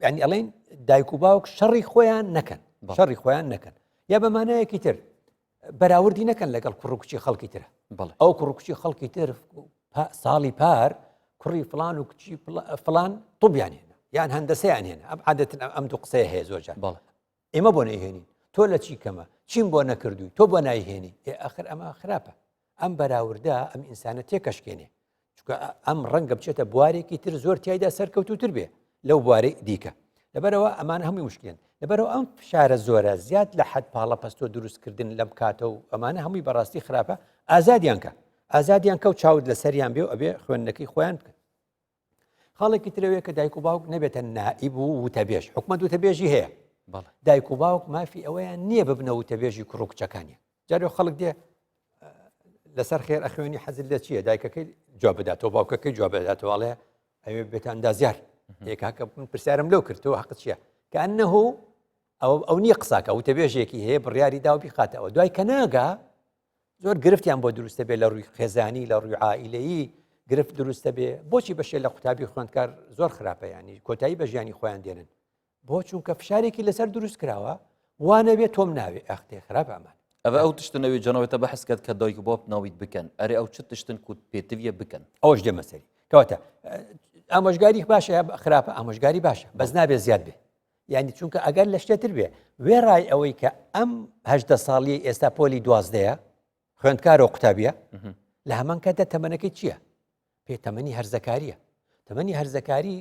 یعنی ئەڵێن دایک و باوک شەڕی خۆیان نەکەن شەڕی خۆیان نەکەن یا بە مانایەکی تر بەراوردی نەکەن لەگەڵ کوڕ و کچی خەڵکی تر ئەو کوڕ و کچی خەڵکی تر ساڵی پار کوڕی فلان و کچی فلان طبیان هێنا یان هەندەسەیان هێنا ئەم عادەتن ئەم دوو قسەیە هەیە زۆر جار بەڵێ ئێمە بۆ نەیهێنین تۆ لە چی کەمە چیم بۆ نەکردووی تۆ بۆ نایهێنی ئێ ئەخر ئەمە خراپە ئەم بەراوردە ئەم ئینسانە تێکەشکێنێ چونکە ئەم ڕەنگە بچێتە بوارێکی تر زۆر تایدا سەرکەوتوتر بێ لەو بوارەی دیکە لەبەرەوە ئەمان هەمووی مشکلێن لەبەرەوە ئەم فشارە زۆرە زیاد لە حەد پاڵە پەستۆ دروستکردن لەم کاتە و ئەمانە هەمووی بەڕاستی خراپە ئازادیان کە ئازادیان کە و چاوت لەسەریان بێ و ئەبێ خوێندنەکەی خۆیان بکەن خاڵێکی ترەوەیە کە دایک و باوک نەبێتە نائیب و وتەبێژ حکومەت وتەبێژی هەیە دایک و باوک مافی ئەوەیان نییە ببنە وتەبێژی کوڕ و کچەکانیان جارێ خەڵک دێ لەسەر خێر ئەخوێنی حەزل لە چییە دایکەکەی جواب بداتەوە باوکەکەی جواب بداتەوە ئەڵێ ئەوێ بێتە ئەندازیار یەکاکە من پرسیارم لەو کرد تۆ حەقت چییە کە ئەنه. ئەو ئەو نییە قساکە وتەبێژێکی هەیە بڕیاری دا و بیخاتەوە دوای کە ناگا زۆر گرفتیان بۆ دروستە بێ لە ڕووی خێزانی لە ڕووی عائیلەیی گرفت دروستە بێ بۆچی بەشێ لە قوتابی خوێندکار زۆر خراپە ینی کۆتایی بە ژیانی خۆیان دێنن بۆ چونکە فشارێکی لەسەر دروست کراوە وانەبێ تۆم ناوێ ئەختێ خراپ ئەمان. ئەڤ ئەو تشتن ئەوێ جەناوێ تە بەحس کەت کە دایک و باب ناویت بکەن ئەرێ ئەو چ تشتن کو پێتڤیە بکەن؟ ئەوەش دێمە سەری کەواتە ئامۆژگاری باشە یا خراپە ئامۆژگاری باشە بەس نابێ زیاد بێ یعنی چونکە ئەگەر لە شتێتر بێ وێڕای ئەوەی کە ئەم هەدە ساڵی ئێستا پۆلی دوازدەیە خوێندکار و قوتابیە لە هەمان کاتدا تەمەنەکەی چییە؟ پێ تەمەنی هەرزەکاریە تەمەنی هەرزەکاری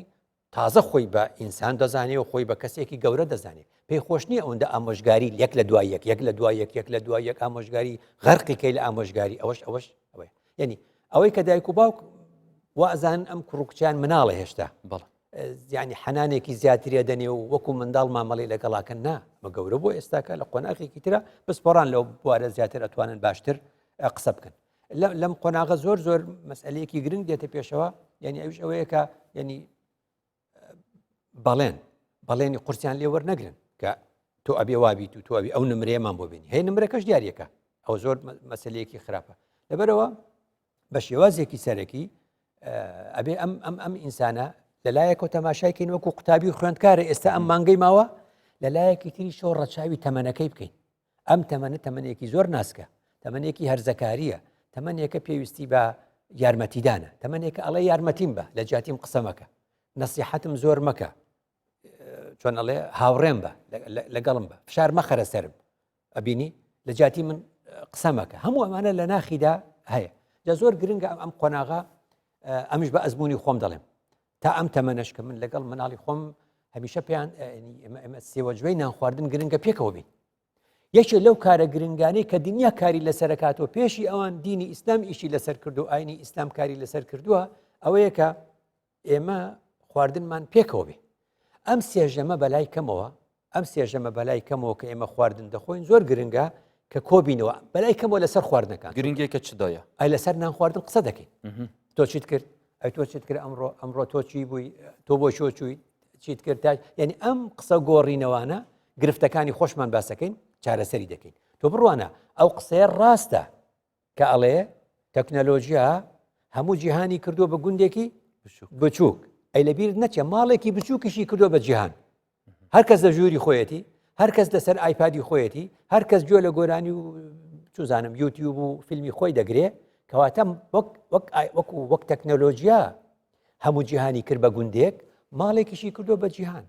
تازە خۆی بە ئینسان دەزانێ و خۆی بە کەسێکی گەورە دەزانێ پێی خۆش نییە ئەوەندە ئامۆژگاری یەک لە دوای یەک یەک لە دوای یەک یەک لە دوای یەک ئامۆژگاری غەرقی کەی لە ئامۆژگاری ئەوەش ئەوەش ئەوەیە یعنی ئەوەی کە دایک و باوک وازان ئەم کوڕ و کچیان مناڵە هێشتا بەڵێ یعنی حەنانێکی زیاتریە دەنێ و وەکو منداڵ مامەڵی لەگەڵاکەن نا بە گەورە بۆ ئێستاکە لە قۆناغێکی ترە پسپۆڕان لەو بوارە زیاتر ئەتوانن باشتر قسە بکەن لەم قۆناغە زۆر زۆر مەسئلەیەکی گرنگ دێتە پێشەوە یعنی ئەوش ئەوەیە کە یعنی بەڵێن بەڵێنی قورسیان لێ وەرنەگرن کە تۆ ئەبێ وابیت و تۆ ئەبی ئەو نمرەیەمان بۆ بینی هەیە نمرەکەش دیارەکە ئەو زۆر مەسلەیەکی خراپە لەبەرەوە بە شێوازێکی سەرەکی ئەبێ ئەم ئەم ئەم ئینسانە لەلایەکەوە تەماشایکەین وەکو قوتابی و خوێندکارە ئێستا ئەم مانگەی ماوە لەلایەکی تریشەوە ڕەچاوی تەمەنەکەی بکەین ئەم تەمەنە تەمەنێکی زۆر ناسکە، تەمەنێکی هەرزەکارییە، تەمەنێکە پێویستی بە یارمەتیدانە، تەمەنێکە ئەڵێ یارمەتیم بە، لە جیاتیم قسە مەکە، نەسیحەتم زۆر مەکە، چۆن ئەڵێ هاوڕێم بە، لەگەڵم بە، فشار مەخەرە سەرم، ئەبینی لە جیاتی من قسە مەکە، هەموو ئەمانە لە ناخیدا هەیە. جا زۆر گرنگە ئەم قۆناغە، ئەمش بە ئەزمموی خۆم دەڵێم، تا ئەم تەمەنەش کە من لەگەڵ مناڵی خۆم هەمیشە پێیان ئێمە سێوەجوەی نان خواردن گرنگە پێکەوە بین یەکێ لەو کارە گرنگانەی کە دنیا کاری لەسەرکاتەوە پێشی ئەوان دینی ئیسلام ئیشی لەسەر کردو ئاینی ئیسلام کاری لەسەر کردووە ئەوەیە کە ئێمە خواردنمان پێکەوە بێ ئەم سێژەمە بەلای کەمەوە ئەم سێژەمە بەلای کەمەوە کە ئێمە خواردن دەخۆین زۆر گرنگە کە کۆبینەوە بەلای کەمەوە لەسەر خواردنەکان گرنگێکە چ دایە ئەی لەسەر نان خواردن قسە دەکەین تۆ چیت کرد ئەی تۆ چیت کرد ئەمڕۆ ئەمڕۆ تۆ چی بووی تۆ بۆ شۆ چووی چیت کرد تا یعنی ئەم قسە گۆڕینەوانە گرفتەکانی خۆشمان باسەکەین چارەسەری دەکەین تۆ بڕوانە ئەو قسەیە ڕاستە کە ئەڵێ تەکنەلۆژیا هەموو جیهانی کردووە بە گوندێکی بچووک ئەی لەبیرت نەچێ ماڵێکی بچووکیشی کردووە بە جیهان هەر کەس لە ژووری خۆیەتی هەر کەس لەسەر ئایپادی خۆیەتی هەر کەس گوێ لە گۆرانی و چوزانم یوتیوب و فیلمی خۆی دەگرێ کەواتە وەک وەک وەکو وەک تەکنەلۆژیا هەموو جیهانی کرد بە گوندێک ماڵێکیشی کردو بە جیهان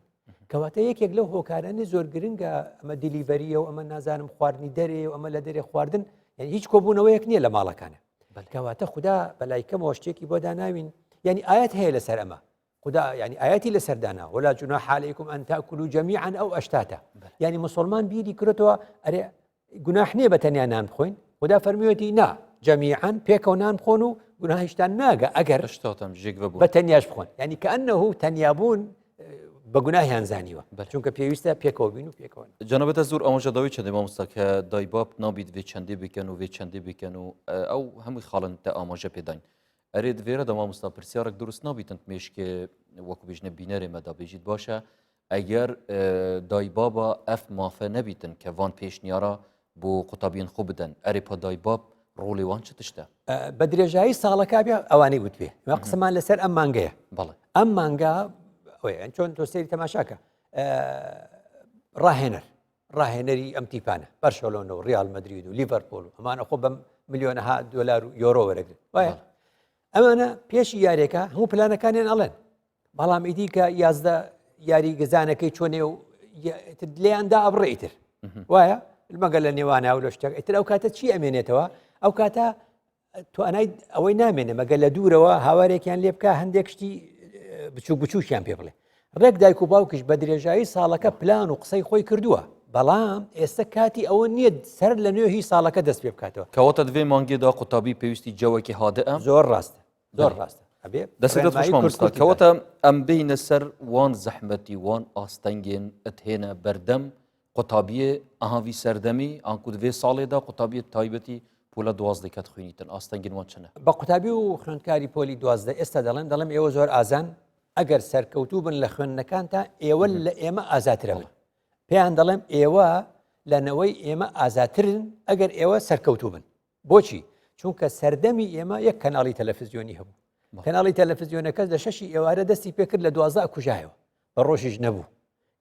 کەواتە یەکێک لەو هۆکارانەی زۆر گرنگە ئەمە delivery یە و ئەمە نازانم خواردنی دەرێ و ئەمە لە دەرێ خواردن یعنی هیچ کۆبوونەوەیەک نییە لە ماڵەکانە کەواتە خودا بەلای کەمەوە شتێکی بۆ داناوین یعنی ئاەت هەیە لەسەر ئەمە خدا یعنی ئاەتی لەسەر دانا ولا جناح عليكم أن تأكلوا جميعا أو أشتاتا یعنی مسلمان بیری کرێتەوە ئەرێ گوناح نییە بە تەنیا نان بخۆین خدا فەرمیوەتی نا جەمیعا پێکەوە نان بخۆن و گوناهیشتان ناگە ئەگەر شتاتم ژێک بە بە تەنیاش بخۆن ینی کە ئەنه تەنیابوون بە گوناهیان زانیوە چونکە پێویستە پێکەوە بین و پێکەوە جەنابەتە زۆر ئاماژە داوی چەندێ مامۆستا کە دایباب نابیت vê çendê bikin û vê çendê bikin û ew hemû xalin te amaje pêdayîn. Erê di vêre de mamosta pirsiyarek dirust nabîtin mêşkê wekû bêjine bînerê me da bêjît baş e eger daybaba ev mafe nebîtin ke van pêşniyara bo qutabiyên xwe bidin erê pa daybab rolê wan çi tişt e؟ بە درێژایی ساڵەکە بێ ئەوانەی وتبێ ئێمە قسەمان لەسەر ئەم مانگەیە بەڵێ ئەم مانگە ئەوەیە چۆن تۆ سەیری تەماشاکە ڕاهێنەر ڕاهێنەری ئەم تیپانە بەرشەلۆنە و ڕیال مەدرید و لیڤەرپۆل و ئەمانە خۆ بەم ملیۆنەها دۆلار و یۆرۆ وەرەگرن وایە ئەمانە پێشی یاریەکە هەموو پلانەکانیان ئەڵێن بەڵام ئیدی کە 11 یاری گەزانەکەی چۆنێ و لێیاندا ئەبڕێ ئیتر وایە مەگە لە نێوانە و لە شتێک ئیتر ئەو کاتە چی ئەمێنێتەوە ئەو کاتە توانای ئەوەی نامێنێ مەگەر لە دوورەوە هاوارێکیان لێ بکە هەندێک شتی بچوک بچووکیان پێ بڵێ ڕێک دایک و باوکیش بە درێژایی ساڵەکە پلان و قسەی خۆی کردووە بەڵام ئێستا کاتی ئەوە نییە سەر لە نوێ هی ساڵەکە دەست پێ بکاتەوە کەواتە دوێ مانگێدا قوتابی پێویستی جەوەکی هادئە زۆر ڕاستە زۆر ڕاستە ئەبێ دەستت خۆش ڕێنمایی مامۆستا کورت کورتی کەواتە ئەم بێینە سەر وان زەحمەتی وان ئاستەنگێن ئەتهێنە بەردەم قوتابیێ ئەها ڤی سەردەمی ئانکو دڤێ ساڵێدا قوتابیێ تایبەتی پۆلە 12 کەت خوینیتن ئاستەنگین وان چنە؟ بە قوتابی و خوێندکاری پۆلی 12 ئێستا دەڵێم دەڵێم ئێوە زۆر ئازان ئەگەر سەرکەوتوو بن لە خوێندنەکانتا ئێوە لە ئێمە ئازاترە بن. پێیان دەڵێم ئێوە لە نەوەی ئێمە ئازاترن ئەگەر ئێوە سەرکەوتوو بن. بۆچی؟ چونکە سەردەمی ئێمە یەک کەناڵی تەلەفزیۆنی هەبوو. کەناڵی تەلەفزیۆنەکە لە شەشی ئێوارە دەستی پێکرد لە 12 کوژایەوە بە ڕۆژیش نەبوو.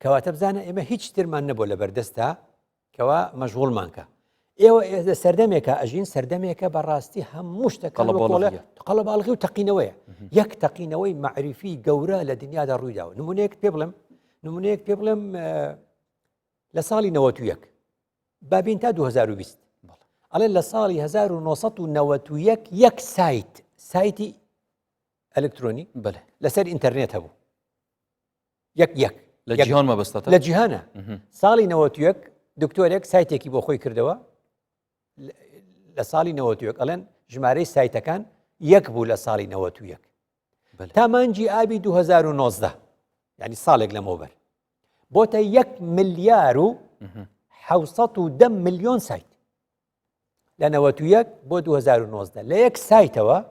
کەواتە بزانە ئێمە هیچ ترمان نەبوو لە بەردەستا کەوا مەشغوڵمان کە. ئێوە لە سەردەمێکە ئەژین سەردەمێکە بەڕاستی هەموو شتەکە قەڵەباڵغی و تەقینەوەیە یەک تەقینەوەی معریفی گەورە لە دنیادا ڕوویداوە نمونەیەک پێ بڵێم نمونەیەک پێ بڵێم لە ساڵی 91 بابین تا 2020 ئەڵێ لە ساڵی 1991 یەک سایت سایتی ئەلکترۆنی بەێ لەسەر ئینتەرنێت هەبوو یەک یەک لە جیهان مەبەستە لە جیهانە ساڵی 91 دکتۆرێک سایتێکی بۆ خۆی کردەوە لە ساڵی 91 ئەڵێن ژمارەی سایتەکان یەک بوو لە ساڵی 91 تا مانگی ئابی 2019 ینی ساڵێک لەمەوبەر بۆتە یەک ملیار و 610 میلیۆن سایت لە 91 بۆ 2019 لە یەک سایتەوە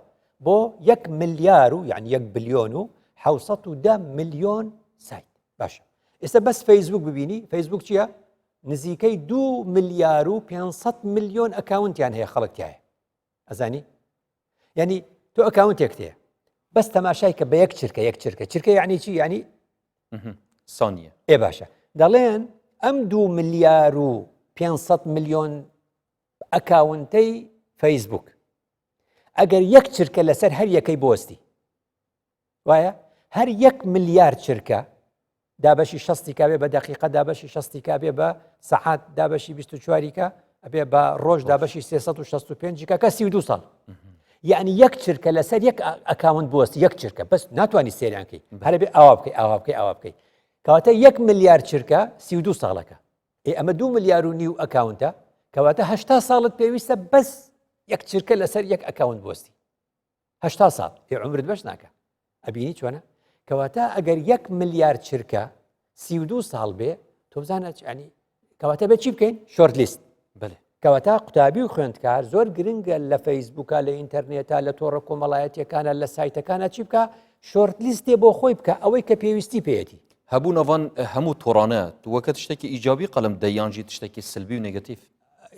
بۆ یەک ملیار و یعنی یەک بلیۆن و 610 میلیۆن سایت باشە ئێستا بەس فەیسبوک ببینی فەیسبوک چییە؟ نزیکەی دو ملیار و 500 میلیۆن ئەکاونتیان هەیە خەڵکتیایە ئەزانی یعنی تۆ ئەکاونتێک تێ بەس تەماشای کە بە یەک چرکە یەک چرکە چرکە یعنی چی یعنی سانیە ئێ باشە دەڵێن ئەم دو ملیار و 500 میلیۆن ئەکاونتەی فەیسبوک ئەگەر یەک چرکە لەسەر هەر یەکەی بۆستی وایە هەر یەک ملیار چرکە دابەشی شەستی کا بێ بە دەقیقە دابەشی شەستی کا بێ بە سەعات دابەشی 24 کە ئەبێ بە ڕۆژ دابەشی 365 کە کە 32 ساڵ یعنی یەک چرکە لەسەر یەک ئەکاونت بوەست یەک چرکە بەس ناتوانانی سێریانکەی هەربێ ئاوا بکەی ئاوا بکەی ئاوا بکەی کەواتە یەک ملیار چرکە 32 ساڵەکە ئێ ئەمە دو ملیار و نیو ئەکاونتە کەواتە هشتا ساڵت پێویستە بەس یەک چرکە لەسەر یەک ئەکاونت بوەستی هشتا ساڵ ئێ عمرت بەش ناکە ئەبینی چۆنە کەواتە ئەگەر یەک ملیار چرکە 32 ساڵ بێ تۆ بزانە ینی کەواتە بە چی بکەین short list بەێ کەواتە قوتابی و خوێندکار زۆر گرنگە لە فەیسبووکە لە ئینتەرنێتە لە تۆڕە کۆمەڵایەتیەکانە لە سایتەکانە چی بکە short list ێ بۆ خۆی بکە ئەوەی کە پێویستی پێیەتی هەبوو نەوان هەموو تۆڕانە وەکە شتێکی ئیجابی قەلم دەیانژی شتێکی سلبی و نگەتیف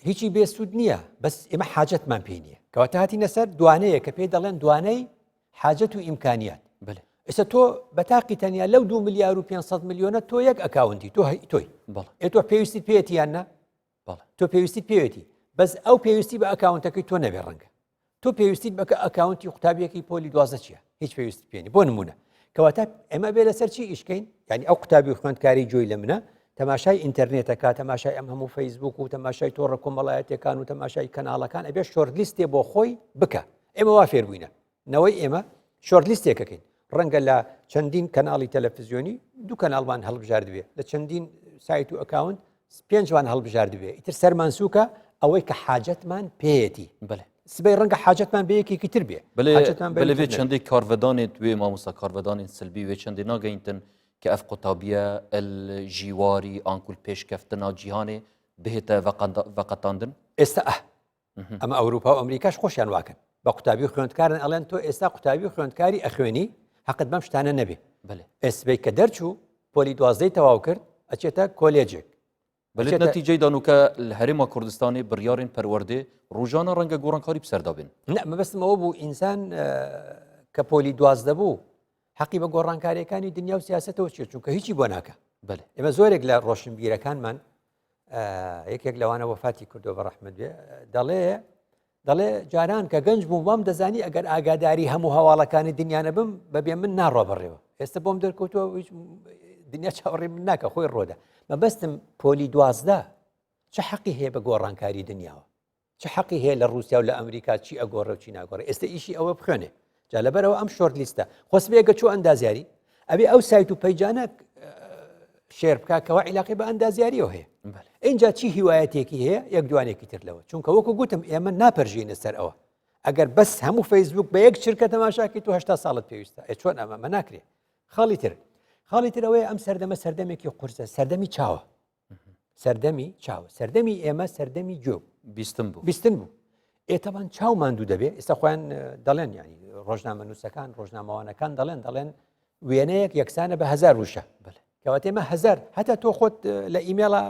هیچی بێسوود نییە بەس ئێمە حاجەتمان پێی نییە کەواتە هاتینە سەر دوانەیە کە پێی دەڵێن دوانەی حاجەت و ئیمکانیات بەێ ئێستا تۆ بە تاقی تەنیا لەو دو ملیار و 500 میلیۆنە تۆ یەک ئەکاونتی تۆ تۆی بەڵێ ئێ تۆ پێویستیت پێیەتی یان نا بەڵێ تۆ پێویستیت پێیەتی بەس ئەو پێویستی بە ئەکاونتەکەی تۆ نەبێ ڕەنگە تۆ پێویستیت بەکە ئەکاونتی قوتابیەکی پۆلی دوازدە چییە هیچ پێویست پێنی بۆ نمونە کەواتە ئێمە بێ لەسەر چی ئیشکەین یعنی ئەو قوتابی و خوێندکاری جۆی لە منە تەماشای ئینتەرنێتەکە تەماشای ئەم هەموو فەیسبوک و تەماشای تۆڕە کۆمەڵایەتەکان و تەماشای کەناڵەکان ئەبێ short list ێ بۆ خۆی بکە ئێمە وا فێر بووینە نەوەی ئێمە short list ێکەکەین ڕەنگە لە چەندین کەناڵی تەلەفزیۆنی دوو کەناڵمان هەڵبژاردبێ لە چەندین سایت و ئەکاونت پێنجوان هەڵبژاردبێ ئیتر سەرمان سووکە ئەوەی کە حاجەتمان پێیەتی بەێ سبەی ڕەنگە حاجەتمان بە یەکێکی تر بێ بەێ وێ چەندێک کارڤدانێت وێ مامۆستا کارڤدانێن سلبی وێ چەندێ ناگەینتن کە ئەف قوتابیە ژیواری ئانکول پێشکەفتنا جیهانێ بهێتە ڤەقەتاندن ئێستا ئە ئەمە ئەوروپا و ئەمریکاش خۆشیان واکەن بە قوتابی و خوێندکارن ئەڵێن تۆ ئێستا قوتابی و خوێندکاری ئەخوێنی حەقت بەم شتانە نەبێ بەێ ئێسبەی کە دەرچوو پۆلی دوازدەی تەواو کرد ئەچێتە کۆلێجێک بەێت نەتیجەی دانوکە لە هەرێما کوردستانی بڕیارین پەروەردێ ڕژانە ڕەنگە گۆڕانکاری بسەردا بن نە مەبەستم ئەوە بوو ئینسان کە پۆلی دوازدە بوو حەقی بە گۆڕانکاریەکانی دنیا و سیاستەوە چیە چونکە هیچی بۆ ناکە بەێ ئێمە زۆرێک لە ڕۆشنبیرەکانمان یەکێک لەوانە وەفاتی کردو بە ڕەحمەت بێ دەڵێ دەڵێ جاران کە گەنج بووم وام دەزانی ئەگەر ئاگاداری هەموو هەواڵەکانی دنیا نەبم بەبێ من ناڕۆ بەڕێوە ئێستا بۆم دەرکەوتووە هیچ دنیا چاوەڕێ من ناکە خۆی ڕۆدە مەبەستم پۆلی دوازدە چ حەقی هەیە بە گۆڕانکاری دنیاوە چ حەقی هەیە لە ڕووسیا و لە ئەمریکا چی ئەگۆڕێ و چی ناگۆڕێ ئێستا ئیشی ئەوە بخوێنێ جا لەبەرەوە ئەم short list ە خۆسبێگە چۆ ئەندازیاری ئەبێ ئەو سایت و page انە share بکە کەوا عیلاقی بە ئەندازیاریەوە هەیە اینجا چی هیوایەتێکی هەیە یەک دوانێکی تر لەوە چونکە وەکو گوتم ئێمە ناپەرژینە سەر ئەوە ئەگەر بەس هەموو فەیسبوک بە یەک چرکە تەماشاکی تو هشتا ساڵت پێویستە ئێ چۆن ئەمە مە ناکرێ خاڵی تر خاڵی تر ئەوەیە ئەم سەردەمە سەردەمێکی قورسە سەردەمی چاوە سەردەمی چاو سەردەمی ئێمە سەردەمی گوێ بیستن بوو بیستن بوو ئێتەبان چاو ماندوو دەبێ ئێستا خۆیان دەڵێن ینی ڕۆژنامە نووسەکان ڕۆژنامەوانەکان دەڵێن دەڵێن وێنەیەک یەکسانە بە هزار وشە بەێ. کەواتە ئێمە هەزار هەتا تۆ خۆت لە ئیمێڵە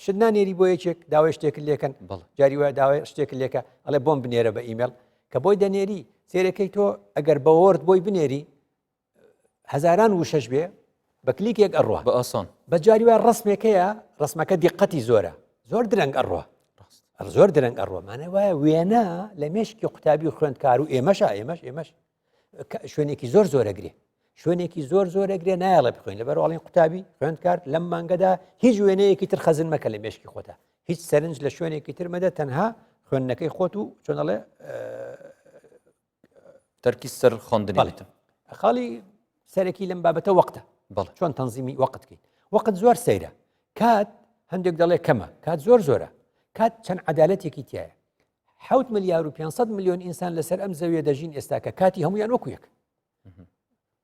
شت نانێری بۆ یەکێک داوای شتێک لێکەن جاری وایە داوای شتێک لێکە ئەڵێ بۆم بنێرە بە ئیمێڵ کە بۆی دەنێری سێرەکەی تۆ ئەگەر بە Word بۆی بنێری هەزاران وشەش بێ بە کلیکێک ئەڕوا بە ئاسان بە جاری وایە ڕسمێکەیە ڕسمەکە دیقەتی زۆرە زۆر درەنگ ئەڕوا زۆر درەنگ ئەڕوا مانە وایە وێنە لە مێشکی قوتابی و خوێندکار و ئێمەشە ئێمەش ئێمەش شوێنێکی زۆر زۆرەگرێ شوێنێکی زۆر زۆرەگرێ نایەڵێ بخوێن لەبەر ئەڵین قوتابی خوێندکار لەم مانگەدا هیچ وێنەیەکی تر خەزن مەکە لە مێشکی خۆتا هیچ سەرنج لە شوێنێکی تر مەدە تەنها خوێندنەکەی خۆت و چۆنەڵێ تەرکی سەر خوێندنی خاڵی سەرەکی لەم بابەتە وەختە بەڵێ چۆن تەنزیمی وەقت کەین وەقت زۆر سەیرە کات هەندێک دەڵێ کەمە کات زۆر زۆرە کات چەند عدالەتێکی تایە حوت ملیار و 500 میلیۆن ئینسان لەسەر ئەم زەویە دەژین ئێستا کە کاتی هەمویان وەکو یەک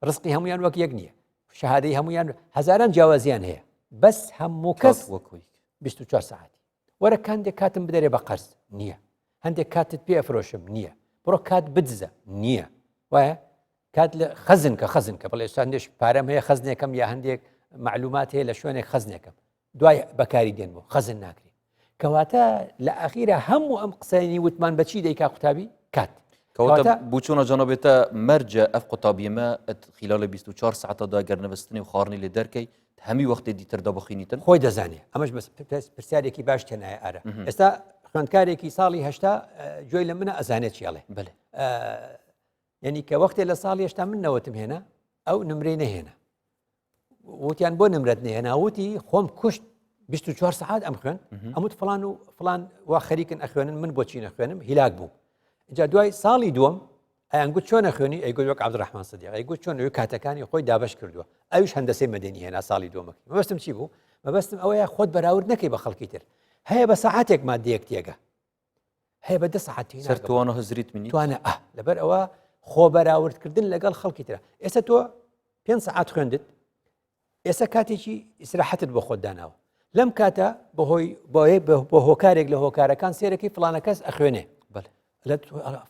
ڕزقی هەمویان وەک یەک نییە شەهادەی هەمویان هەزاران جیاوازیان هەیە بەس هەموو کەس وەکوی 24 ساعتی وەرە کاندێک کاتم بدەرێ بە قەرز نییە هەندێک کاتت پێ ئەفرۆشم نییە بڕۆ کات بدزە نییە وایە کات لە خەزن کە خەزن کە بڵێ هەندێک پارەم هەیە خەزنێکم یا هەندێک معلومات هەیە لە شوێنێک خەزنێکم دوای بەکاری دێن بۆ خەزن ناکرێ کەواتە لە ئەخیرا هەموو ئەم قسەی وتمان بەچی دەیکا قوتابی کات کەواتە بچۆنە جەنابێتە مەرجە ئەف قوتابیمە خلال 24 ساعتە دا گەر نەبستنی و خواردنی لێ دەرکەی هەمی وەختێ دیتردا بخینیتن خۆی دەزانێ ئەمەش بەس پرسیارێکی باش تێنایە ئارە ئێستا خوێندکارێکی ساڵی هەشتا گوێی لە منە ئەزانێت چیڵێ بەێ یعنی کە وەختێ لە ساڵی هێشتا من نەوەتم هێنا ئەو نمرەی نەهێنا وتیان بۆ نمرەت نهێنا وتی خۆم کوشت 24 سعات ئەم خوێن ئەموت فلان و فلان وا خەریکن ئەخوێنن من بۆچی نەخوێنم هیلاک بوو جا دوای ساڵی دووەم ئەیان گوت چۆن ئەخوێنی ئەیگوت وەک عەبدولڕەحمان سدیق ئەیگوت چۆن ئەوی کاتەکانی خۆی دابەش کردووە ئەویش هەندەسەی مەدەنی هێنا ساڵی دووەمەکەی مەبەستم چی بوو مەبەستم ئەوەیە خۆت بەراورد نەکەی بە خەڵکی تر هەیە بە سەعاتێک مادەیەک تێگە هەیە بە دە سەعات تێ سەر توانە هزریت منی توانە ئە لەبەر ئەوە خۆ بەراوردکردن لەگەڵ خەڵکی ترە ئێستا تۆ پێ سەعات خوێندت ئێستا کاتێکی ئیسراحەتت بۆ خۆت داناوە لەم کاتە بەهۆی بۆیە بۆ هۆکارێک لە هۆکارەکان سێرەکەی فلانە کەس ئەخوێنێ لە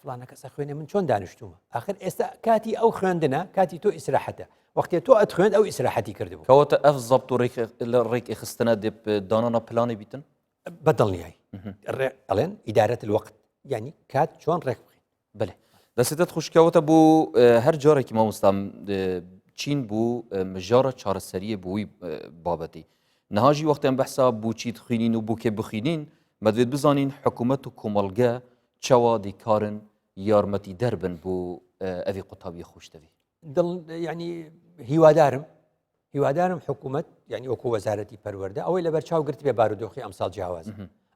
فلانە کەس ئەخوێنێ من چۆن دانیشتومە آخر ئێستا کاتی ئەو خوێندنە کاتی تۆ ئیسراحەتە وەختێ تۆ ئەتخوێند ئەو ئیسراحەتی کردبوو کەواتە ئەف زەبت و ڕێک خستنە دانانا پلانی بیتن بە دڵنیایی ئەڵێن ئیدارەت الوقت یعنی کات چۆن ڕێک بخەین بەێ دەستت خوشکەوەتە بۆ هەر جارێکی مامۆستام چین بوو مژارە چارەسەریە بووی بابەتی نهاژی وەختیان بەحسا بچیت خوێنین و بووکێ بخینین مەدوێت بزانین حکوومەت و کۆمەڵگە چاوا دیکارن یارمەتی دەربن بۆ ئەوی قوتابی خۆشتەوی دڵ ینی هیوادارم هیوادارم حکوومەت یعنی وەکو وەزارەتی پەروەردە ئەوەی لەبەر چاو گرت بێ بارودۆخی ئەمساڵ جیاواز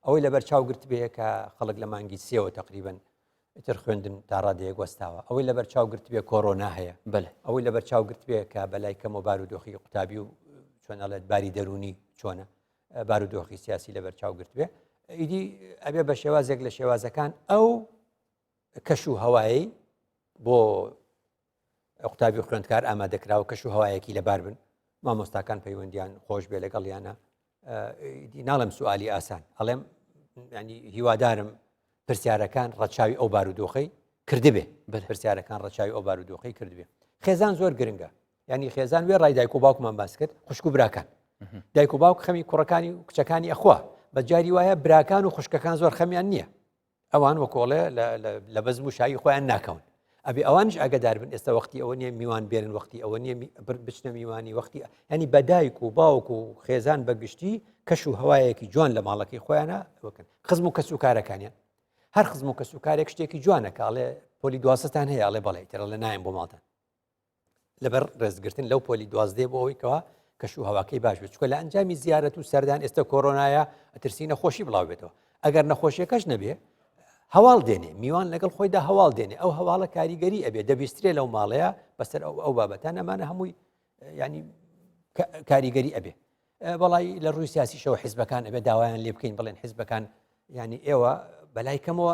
ئەوەی لەبەر چاو گرت بێ کە خەڵک لە مانگی سێوە تقریبن ئیتر خوێندن تا ڕادەیەک وەستاوە ئەوەی لەبەر چاو گرت بێ کۆرۆنا هەیە بەێ ئەوەی لەبەر چاو گرت بێ کە بەلای کەمەوە بارودۆخی قوتابی و چۆن ئەڵێت باری دەرونی چۆنە بارودۆخی سیاسی لەبەر چاو گرت بێ ئیدی ئەبێ بە شێوازێک لە شێوازەکان ئەو کەش و هەوایی بۆ قوتابی و خوێندکار ئامادەکراوە کەش و هەوایەکی لەبار بن مامۆستاکان پەیوەندیان خۆش بێ لەگەڵیانە ناڵم سوالی ئاسان ئەڵێم ینی هیوادارم پرسیارەکان ڕەچاوی ئەو بارودۆخەی کردبێ پرسیارەکان ڕەچاوی ئەو بارودۆخەی کردبێ خێزان زۆر گرنگە ینی خێزان وێ ڕای دایک و باوکمان باس کرد خوشک و براکان دایک و باوک خەمی کوڕەکانی و کچەکانی ئەخوا بە جاری وایە براکان و خوشکەکان زۆر خەمیان نییە ئەوان وەکۆڵێ لە بەزم و شایی خۆیان ناکەون ئەبێ ئەوانش ئاگدار بن ئێستا وەختی ئەوە نیە میوان بێنن وەختی ئەوە نیە بچنە میوانی وەختی ینی بەدایک و باوک و خێزان بەگشتی کەش و هەوایەکی جوان لە ماڵەکەی خۆیانە وەکەن خزم و کەس و کارەکانیان هەر خزم و کەس و کارێک شتێکی جوانە کاڵێ پۆلی دوازدەتان هەیە ئەڵێ بەڵێ تێڕە لە نایم بۆ ماڵتان لەبەر ڕێزگرتن لەو پۆلی دوازدەیە بۆ ئەوەی کەوا کەش و هەواکەی باش بێت چکە لە ئەنجامی زیارەت و سەردان ئێستا کۆرۆنایە ئەترسی نەخۆشی بڵاو بێتەوە ئەگەر نەخۆشیەکەش نەبێ هەواڵ دێنێ میوان لەگەڵ خۆیدا هەواڵ دێنێ ئەو هەواڵە کاریگەری ئەبێ دەبیسترێ لەو ماڵەیە بەسەر ئەو ئەو بابەتان ئەمانە هەمووی ینی کاریگەری ئەبێ بەڵی لە ڕووی سیاسیشەوە حیزبەکان ئەبێ داوایان لێ بکەین بڵێن حیزبەکان ینی ئێوە بەلای کەمەوە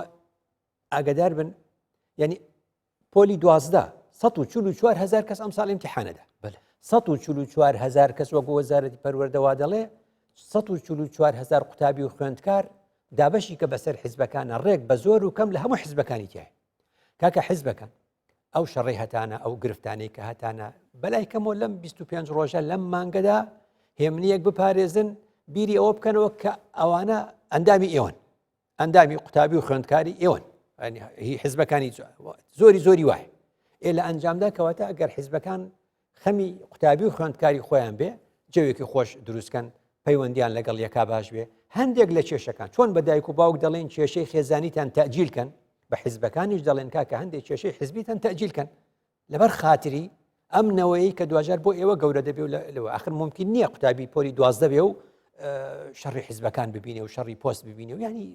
ئاگدار بن ینی پۆلی 12 144 هزار کەس ئەم ساڵ امتحانەدا 144 هزار کەس وەکو وەزارەتی پەروەردەوا دەڵێ 144 هزار قوتابی و خوێندکار دابەشی کە بەسەر حیزبەکانە ڕێک بە زۆر و کەم لە هەموو حیزبەکانی تایە کاکە حیزبەکان. ئەو شەڕەی هەتانە، ئەو گرفتانەی کە هەتانە، بەلای کەمەوە لەم 25 ڕۆژە لەم مانگەدا هێمنیەک بپارێزن، بیری ئەوە بکەنەوە کە ئەوانە ئەندامی ئێوەن، ئەندامی قوتابی و خوێندکاری ئێوەن، هی حزبەکانی زۆری زۆری وایە. ئێ لە ئەنجامدا کەواتە ئەگەر حزبەکان خەمی قوتابی و خوێندکاری خۆیان بێ، جەوێکی خۆش دروستکەن، پەیوەندیان لەگەڵ یەکا باش بێ، هەندێک لە کێشەکان چۆن بە دایک و باوک دەڵێن کێشەی خێزانیتان تەجیل کەن، بە حیزبەکانیش دەڵێن کاکە هەندێک کێشەی حیزبیتان تەجیل کەن لەبەر خاتری ئەم نەوەیە کە دواجار بۆ ئێوە گەورە دەبێ و لەوە ئاخر ممکن نییە قوتابی پۆلی 12 بێ و شەڕی حیزبەکان ببینێ و شەڕی پۆست ببینێ و ینی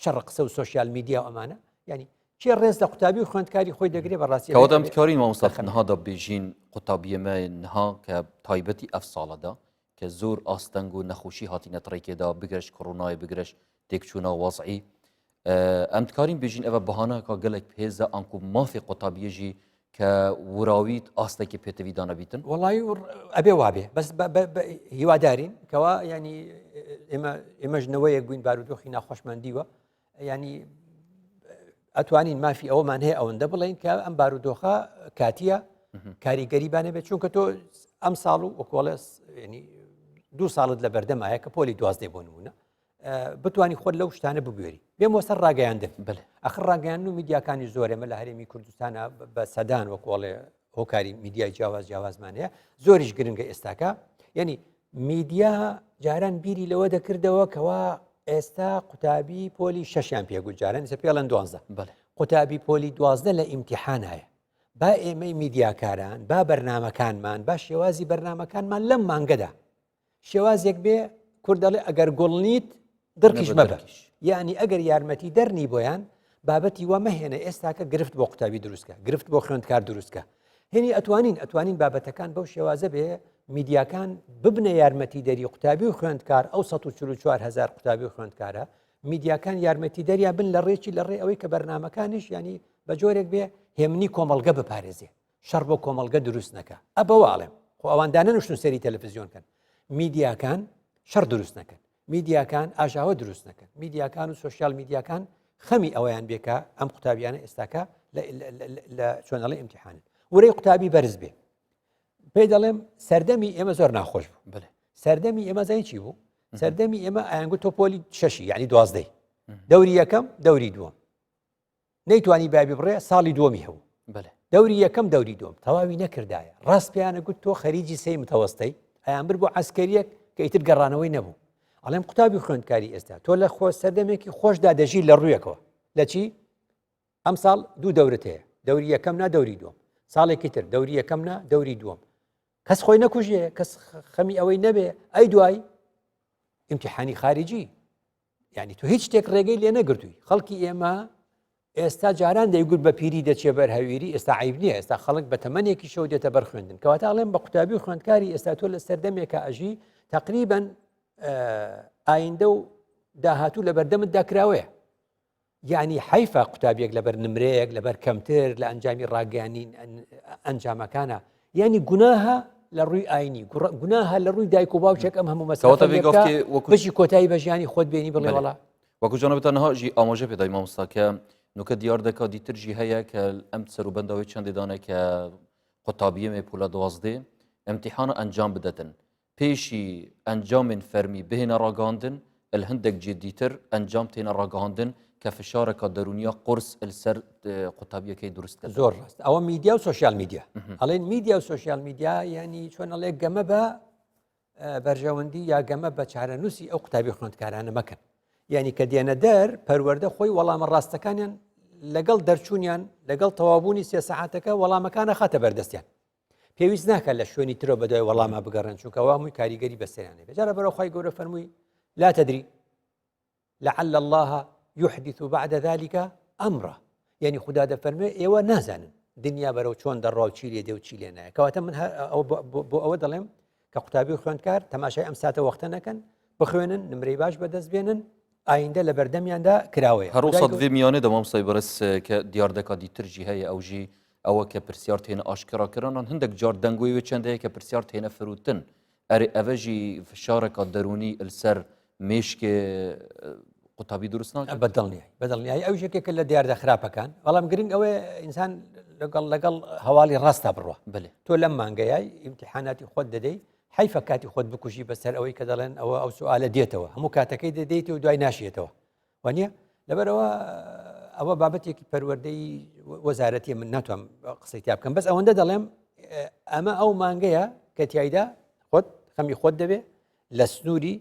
شەڕ قسە و سۆشیال میدیا و ئەمانە ینی کێ ڕێز لە قوتابی و خوێندکاری خۆی دەگرێ بەڕاستی کەواتە ئەم تکارین مامۆستا نها دا بێژین قوتابیە مە نها کە تایبەتی ئەف ساڵەدا کە زۆر ئاستەنگ و نەخۆشی هاتینە تڕێکێدا بگرش کۆرۆنای بگرش تێکچوونە وەزعی ئەم تکارین بێژین ئەوە بەهانەکە گەلێک پێزە ئەنکو مافی قوتابیەژی کە وراویت ئاستێکی پێتەوی دانەبیتن وڵی ئەبێ وابێ بەس هیوادارین کەوا ینی ئێمە ئێمەش نەوەیەک بووین بارودۆخی ناخۆشمان دیوە ینی ئەتوانین مافی ئەوەمان هەیە ئەوەندە بڵین کە ئەم بارودۆخە کاتیە کاریگەری بانە بێت چونکە تۆ ئەم ساڵ و وەکۆڵێ دوو ساڵت لە بەردەمایە کە پۆلی دوازدەی بۆ نمونە بتانی خۆت لەو شتانە بگوێری بێم وەسەر ڕاگەیاندن بڵێ ئەخر ڕاگەیاندن و میدیاکانی زۆرێمە لە هەرێمی کوردستانە بە سەدان وەکۆڵێ هۆکاری میدیای جیاواز جیاوازمان هەیە زۆریش گرنگە ئێستاکە یعنی میدیا جاران بیری لەوە دەکردەوە کەوا ئێستا قوتابی پۆلی شەشیان پێگوت جاران ئێستا پێڵەن دوانزە قوتابی پۆلی دوازدە لە ئیمتیحانایە با ئێمەی میدیاکاران با بەرنمەکانمان با شێوازی بەرنمەکانمان لەم مانگەدا شێوازێک بێ کورد دەڵێ ئەگەر گوڵ نیت دڕکیش مەبە یعنی ئەگەر یارمەتی دەرنی بۆیان بابەتی وا مەهێنە ئێستاکە گرفت بۆ قوتابی دروستکە گرفت بۆ خوێندکار دروستکە هێنی ئەتوانین ئەتوانین بابەتەکان بەو شێوازە بێ میدیاکان ببنە یارمەتی دەری قوتابی و خوێندکار ئەو 144 هزار قوتابی و خوێندکارە میدیاکان یارمەتی دەریا بن لە ڕێکی لە ڕێ ئەوەی کە بەرنمەکانیش ینی بە جۆرێک بێ هێمنی کۆمەڵگە بپارێزێ شەڕ بۆ کۆمەڵگە دروست نەکە ئە بەوە ئەڵێم خۆ ئەوان دانەنوشتن سەری تەلەفزیۆن کەن میدیاکان شەڕ دروست نەکەن میدیاکان ئاژاوە دروست نەکەن میدیاکان و سۆشیال میدیاکان خەمی ئەوەیان بێکە ئەم قوتابیانە ئێستاکە لە چۆنەڵی ئیمتحانن ورەی قوتابی بەرز بێ پێی دەڵێم سەردەمی ئێمە زۆر ناخۆش بوو بڵێ سەردەمی ئێمە زای چی بوو سەردەمی ئێمە ئەیانگوت تۆ پۆلی شەشی یعنی دوازدەی دەوری یەکەم دەوری دووەم نەیتوانی بابی بڕێ ساڵی دووەمی هەبوو دەوری یەکەم دەوری دوم تەواوی نەکردایە ڕاست پێیانە گوت تۆ خەریجی سەی متەوەستەی ئەیان بر بۆ عسکەریەک کە ئیتر گەڕانەوەی نەبوو ئەڵێم قوتابی خوێندکاری ئێستا تۆ لە خۆ سەردەمێکی خۆشدا دەژی لە ڕوویەکەوە لە چی ئەم ساڵ دوو دەورت هەیە دەوری یەکەم نا دەوری دووەم ساڵێکی تر دەوری یەکەم نا دەوری دووەم کەس خۆی نەکوژێ کەس خەمی ئەوەی نەبێ ئەی دوای ئیمتحانی خارجی یعنی تۆ هیچ شتێک ڕێگەی لێ نەگرتووی خەڵکی ئێمە ئێستا جاران دەیگوت بە پیری دەچێ بەر هەویری ئێستا عیب نییە ئێستا خەڵک بە تەمەنێکی شەو دێتە بەر خوێندن کەواتە ئەڵێم بە قوتابی و خوێندکاری ئێستا تۆ لە سەردەمێکە ئەژی تقریبن ئایندە و داهاتوو لە بەردەمتدا کراوەیە یەعنی حەیفە قوتابیەک لەبەر نمرەیەک لەبەر کەمتر لە ئەنجامی ڕاگەیانی ئەنجامەکانە یعنی گوناهە لە ڕووی ئاینی گوناهە لە ڕووی دایک و باوکێک ئەم هەموو مەسەوەتە بەشی کۆتایی بە ژیانی خۆت بێنی بڵێ وڵا وەکو جانبتان نهاژی ئاماژە پێدای مامۆستاکە نوکە دیار دەکات دیترژی هەیە کە ئەم سەروبەندەوەی چەندی دانە کە قوتابیەمێ پولە دوازدێ ئەمتیحانە ئەنجام بدەتن پێشی ئەنجامێن فەرمی بهێنە ڕاگەهاندن، ال هندێک جدیتر ئەنجام تێنە ڕاگەهاندن کە فشارەکە دەروونیا قورس ال سەر قوتابیەکەی دروست کەن. زۆر ڕاست ئەوە میدیا و سۆشیال میدیا ئەڵێن میدیا و سۆشیال میدیا ینی چۆن ئەڵێ گەمە بە بەرژەوەندی یا گەمە بە چارەنووسی ئەو قوتابی خوێندکارانە مەکەن یعنی کە دێنە دەر پەروەردە خۆی وەڵامە ڕاستەکانیان لەگەڵ دەرچوونیان لەگەڵ تەوابوونی سێ سەعاتەکە وەڵامەکانە خاتە بەردەستیان پێویست ناکات لە شوێنی ترەوە بەدوای وەڵامە بگەڕێن چونکە وا هەمووی کاریگەری بەسەریان هەبێت جارە بەرەو خوای گەورە فەرمووی لا تدري لعل الله يحدث بعد ذلك أمرا یعنی خدا دەفەرموێ ئێوە نازانن دنیا بەرەو چۆن دەڕوا و چی لێ دێ و چی لێ نایە کەواتە من بۆ ئەوە دەڵێم کە قوتابی و خوێندکار تەماشای ئەم ساتە وەختە نەکەن بخوێنن نمرەی باش بەدەست بێنن ئایندە لە بەردەمیاندا کراوەیە. هەر وسا دڤێ میانێ دە مامۆستای بەڕێز کە دیار دەکا دیتر ژی هەیە ئەو ژی ئەوە کە پرسیار تێنە ئاشکرا کرانان هەندێک جار دەنگۆی وێ چەند هەیە کە پرسیار تێنە فروتن ئەرێ ئەڤە ژی فشارەکە دەروونی لەسەر مێشکێ قوتابی دروست ناکات؟ بە دڵنیایی بە دڵنیایی ئەو یەکێکە لە دیاردە خراپەکان بەڵام گرنگ ئەوەیە ئینسان لەگەڵ لەگەڵ هەواڵی ڕاستە بڕوە بلێ تۆ لەم مانگەیای ئیمتحاناتی خۆت دەدەی حیفە کاتی خۆت بکوژی بەسەر ئەوەی کە دەڵێن ئەوە ئەو سوالە دێتەوە هەموو کاتەکەی دەدەیت و دوای ناشێتەوە وانە لەبەرەوە ئەوە بابەتێکی پەروەردەی وەزارەتی من ناتوانم قسەی تیا بکەم بەس ئەوەندە دەڵێم ئەمە ئەو مانگەیە کە تایدا خۆت خەمی خۆت دەبێ لە سنووری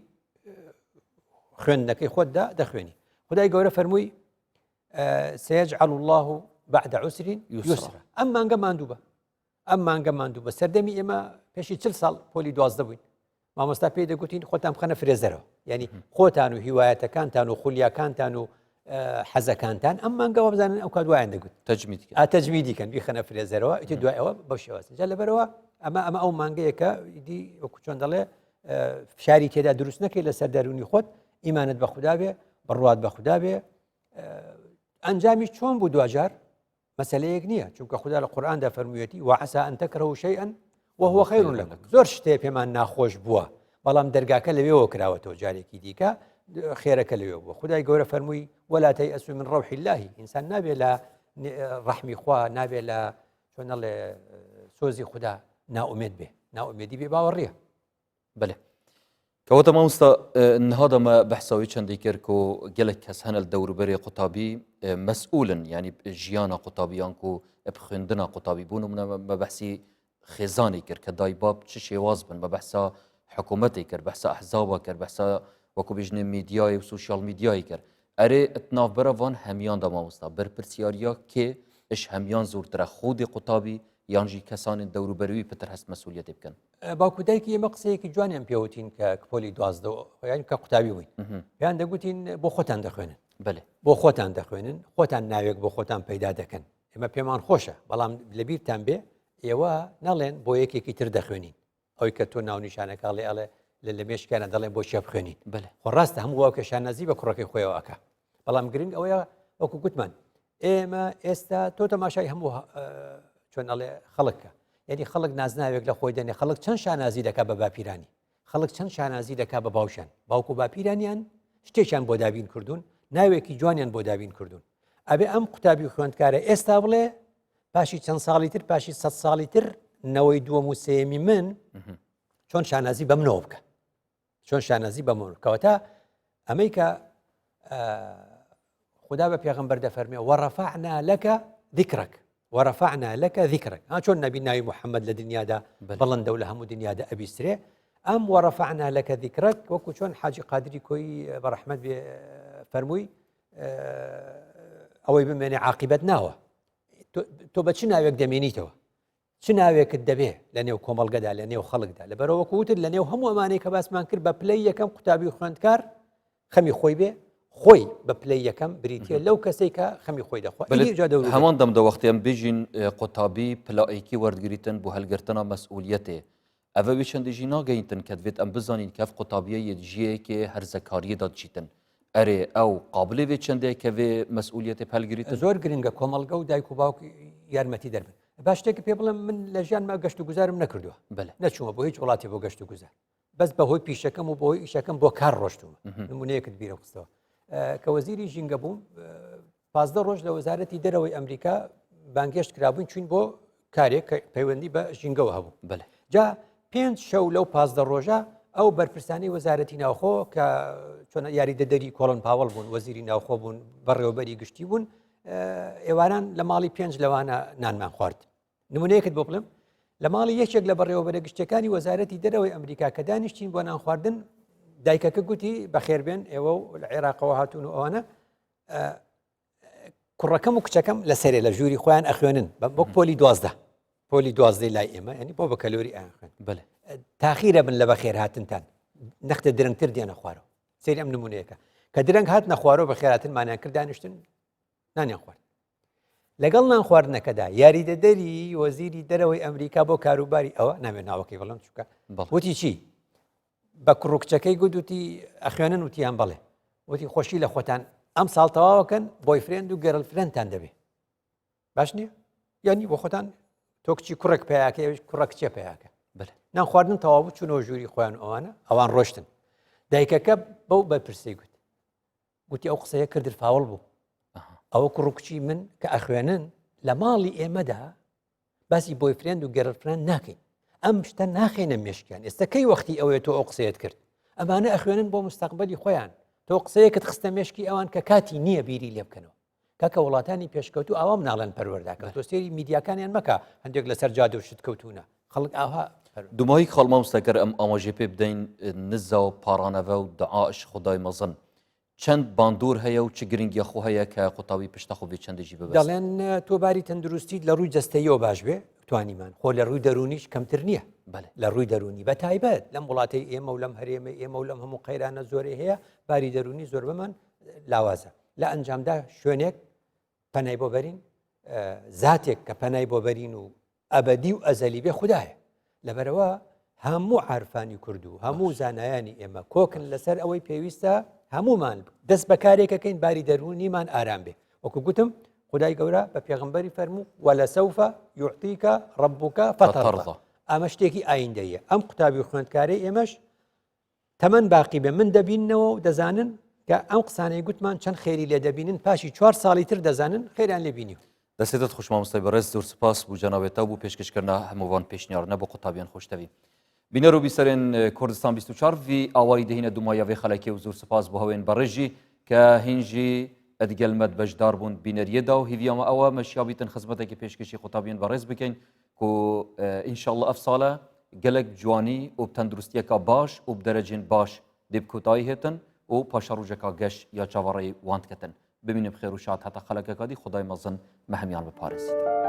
خوێندنەکەی خۆتدا دەخوێنی خدای گەورە فەرمووی سيجعل الله بعد عسر يسرا ئەم مانگە ماندوو بە ئەم مانگە ماندوو بە سەردەمی ئێمە پێشی چل ساڵ پۆلی دوازدە بووین مامۆستا پێی دەگوتین خۆتان بخەنە فرێزەرەوە یعنی خۆتان و هیوایەتەکانتان و خولیاکانتان و حەزەکانتان ئەم مانگەوە بزانن ئەو کات وایان دەگوت تەجمید تەجمیدی کەن بیخەنە فرێزەرەوە ئیتر دوای ئەوە بەو شێواز جا لەبەرەوە ئەمە ئەمە ئەو مانگەیەکە دی وەکو چۆن دەڵێ فشاری تێدا دروست نەکەی لەسەر دەرونی خۆت ئیمانت بە خودا بێ بڕوات بە خودا بێ ئەنجامی چۆن بوو دواجار مەسەلەیەک نییە چونکە خودا لە قورئاندا فەرموویەتی وعسى أن تكرهوا شيئا وهو خير لكم زۆر شتێ پێمان ناخۆش بووە بەڵام دەرگاکە لەوێەوە کراوەتەوە جارێکی دیکە خێرەکە لەوێ بووە خدای گەورە فەرمووی ولا تيأسوا من روح الله ئینسان نابێ لە ڕەحمی خوا نابێ لە چۆنەڵێ سۆزی خودا ناومێد بێ ناومێدی بێ باوەڕیە بەێ کەواتە مامۆستا نها دەمە بەحساوی چەندی کرد کو gelek kes hene li dewrûberê qutabî mes'ûlin yanî jiyana qutabîyan ku bi xwendina qutabî bûn û me behsî xêzanê kir ke daybab çi şêwaz bin me behsa hikûmetê kir behsa ehzaba kir behsa wekû bêjinê medyayê û sosyal medyayê kir erê di navbera van hemiyan de mamosta berpirsiyariya kê iş hemiyan zortir e xwedê qutabî یان ژی کەسانên دەوروبەری وی پتر هەست مەسئولیەتێ بکەن. باوک و دایکی ئێمە قسەیەکی جوانیان پێوتین کە پۆلی دوازدە یان کە قوتابی بووین پێیان دەگوتین بۆ خۆتان دەخوێنن بەێ بۆ خۆتان دەخوێنن خۆتان ناوێک بۆ خۆتان پەیدا دەکەن ئێمە پێمان خۆشە بەڵام لەبیرتان بێ ئێوە نەڵێن بۆ یەکێکی تر دەخوێنین ئەوی کە تۆ ناونیشانەکە ئەڵێ ئەڵێ لە لە مێشکیانە دەڵێن بۆ چێ بخوێنین بەێ خۆ ڕاستە هەموو باوکە شانازی بە کوڕەکەی خۆیەوە ئەکا بەڵام گرنگ ئەوەیە وەکو گوتمان ئێمە ئێستا تۆ تەماشای هەموو چۆن ئەڵێ خەڵکە یعنی خەڵک نازناوێک لە خۆی دەنێ خەڵک چەند شانازی دەکا بە باپیرانی خەڵک چەند شانازی دەکا بە باوشان باوکو باپیرانیان شتێکیان بۆ دابین کردوون ناوێکی جوانیان بۆ دابین کردوون ئەبێ ئەم قوتابی و خوێندکارە ئێستا بڵێ پاشی چەند ساڵی تر پاشی سە ساڵی تر نەوەی دووەم و سێمی من چۆن شانازی بەمنەوە بکە چۆن شانازی بەمەوە کەواتە ئەمەی کە خدا بە پێغمبەر دەفەرمێ وەڕەفعنا لەکە ذکرك وەرەفعنا لەکە ذکرك ها چۆن نبی ناوی محەممەد لە دنیادا بەڵندە و لە هەموو دنیادا ئەبیسترێ ئەم وەرەفعنا لەکە ذکرك وەکو چۆن حاجی قادری کۆی بەڕەحمەت بێ فەرمووی ئەوەی بمێنێ عاقبەت ناوە تۆ بە چ ناوێک دەمێنیتەوە چ ناوێکت دەبێ لە نێو کۆمەڵگەدا لە نێو خەڵکدا لەبەرەوە وەکو وتت لە نێو هەموو ئەمانەی کە باسمان کرد بە پلەی یەکەم قوتابی و خوێندکار خەمی خۆی بێ خۆی بە پلەی یەکەم بریتە لەو کەسێک کە خەمی خۆی دەخوا هەمان دەم دە وەختی ئەم بێژین قوتابی پلایکی وەردگریتن بۆ هەلگرتنا مەسئولیەتێ ئەڤە وێ چەندێ ژی ناگەینتن کە دڤێت ئەم بزانین کە ئەڤ قوتابیە یە ژیەیەکێ هەرزەکاریە دا دچیتن ئەرێ ئەو قابلێ وێ چەندێ کە وێ مەسئولیەتێ پەلگریتن؟ زۆر گرنگە کۆمەڵگە و دایک و باوک یارمەتی دەر بن. با شتێکت پێ بڵێم من لە ژیانما گەشت و گوزارم نەکردووە. بەلێ. نەچوومە بۆ هیچ وڵاتێ بۆ گەشت و گوزار. بەس بە هۆی پیشەکەم و بۆ هۆی ئیشەکەم بۆ کار ڕۆشتوومە. نمونەیەکت بیرم خستەوە. کە وەزیری ژینگە بووم 15 ڕۆژ لە وەزارەتی دەرەوەی ئەمریکا بانگێشت کرابووین چوین بۆ کارێک کە پەیوەندی بە ژینگەوە هەبوو بەلێ. جا پێنج شەو لەو 15 ڕۆژە ئەو بەرپرسانی وەزارەتی ناوخۆ کە چۆن یاریدەدەری کۆڵن پاوەڵ بوون وەزیری ناوخۆ بوون بەڕێوەبەری گشتی بوون ئێواران لە ماڵی پێنج لەوانە نانمان خوارد نمونەیەکت بۆ بڵێم لە ماڵی یەکێک لە بەڕێوەبەرە گشتەکانی وەزارەتی دەرەوەی ئەمریکا کە دانیشتین بۆ نان خواردن دایکەکە گوتی بەخێربێن ئێوە و لە عێراقەوە هاتوون و ئەوانە کوڕەکەم و کچەکەم لەسەرێ لە ژووری خۆیان ئەخوێنن بە بۆ پۆلی دوازدە پۆلی دوازدەی لای ئێمە ینی بۆ بەکەلۆری ئەیان خوێن بەێ تاخیرە بن لە بەخێر هاتنتان نەختە درەنگتر دێنە خوارەوە سەیری ئەم نمونەیەکە کە درەنگ هات نەخوارەوە بە خێراتنمانیان کرد دانیشتن نانیان خوارد لەگەڵ نان خواردنەکەدا یاریدەدەری وەزیری دەرەوەی ئەمریکا بۆ کاروباری ئەوە نامێ ناوەکەی بڵم چووکە وتی چی بە کوڕ و کچەکەی گوت وتی ئەخوێنن وتیان بەڵێ وتی خۆشی لە خۆتان ئەم ساڵ تەواوەکەن boyfriend و girlfriend تان دەبێ باش نییە یعنی بۆ خۆتان تۆ کچی کوڕێک پیاکە ئەویش کوڕە کچێ پیاکە نان خواردن تەواو چونەوە ژووری خۆیان ئەوانە ئەوان ڕۆشتن دایکەکە بەو بەرپرسی گوت گوتی ئەو قسەیە کردر فاوڵ بوو ئەوە کوڕ و کچی من کە ئەخوێنن لە ماڵی ئێمەدا باسی boyfriend و girlfriend ناکەین ئەم شتە ناخێنە مێشکیان ئێستا کەی وەختی ئەوەیە تۆ ئەو قسەیەت کرد ئەمانە ئەخوێنن بۆ مستەقبەلی خۆیان تۆ قسەیەکت خستە مێشکی ئەوان کە کاتی نییە بیری لێ بکەنەوە کاکە وڵاتانی پێشکەوتو ئاوا مناڵن پەروەرداکە تۆ سێری میدیاکانیان مەکە هەندێک لەسەر جادە و شت کەوتونە خەڵک ئاها دومایی خاڵ مامۆستا گەر ئەم ئاماژەی پێ بدەین نزا و پاڕانەوە و دعاش خدای مەزن چەند باندۆر هەیە و چ گرنگیە خۆ هەیە کە قوتابی پشتە خۆ بێ چەندێکی ببەست؟ دەڵێن تۆ باری تەندروستیت لە ڕووی جەستەیەوە باش بێ توانیمان خۆ لە ڕووی دەروونیش کەمتر نییە بەلێ. لە ڕووی دەروونی بە تایبەت لەم وڵاتەی ئێمە و لەم هەرێمەی ئێمە و لەم هەموو قەیرانە زۆرەی هەیە باری دەروونی زۆربەمان لاوازە لە ئەنجامدا شوێنێک پەنای بۆ بەرین زاتێک کە پەنای بۆ بەرین و ئەبەدی و ئەزەلی بێ خودایە لەبەرەوە هەموو عرفانی کورد و هەموو زانایانی ئێمە کۆکن لەسەر ئەوەی پێویستە هەمومان دەست بەکارێکەکەین باری دەروونیمان ئارام بێ وەکو گوتم خدای گەورە بە پێغمبەری فەرموو ولسوف يعطيك ربك فترضى ئەمە شتێکی ئایندەیە ئەم قوتابی و خوێندکارەی ئێمەش تەمەن باقی بێ من دەبیننەوە و دەزانن کە ئەم قسانەی گوتمان چەند خێری لێ دەبینن پاشی چوار ساڵی تر دەزانن خێریان لێ بینیوە. دەستێتت خوش مامۆستای بەڕێز زۆر سپاس بو جەنابێتە بو پێشکەش کردنا هەمووان پێشنیارنە بۆ قوتابیان خۆشتەوی بینەر و بیسەرێن کوردستان 24 ڤی ئاوایی دهینە دومایا ڤێ خەلەکێ و زۆر سپاس بۆ هەوێن بەڕێژی کە هینژی ئەدگەل مەد بەشدار بوون بینەریەدا و هیڤیامە ئەوە مەشیا بیتن خزمەتێکی پێشکەشی قوتابیان بەڕێز بکەین کو ان شاء اللە ئەف سالە گەلەک جوانی و تەندروستیەکا باش و بدەرەجێن باش دێ بکۆتایی هێتن و پاشەڕوژەکا گەش یا چاوەڕێی وان دکەتن بمینن بخێر و شاد هەتا خەلەکەکا دی خودای مەزن مە هەمیان بپارێزیت.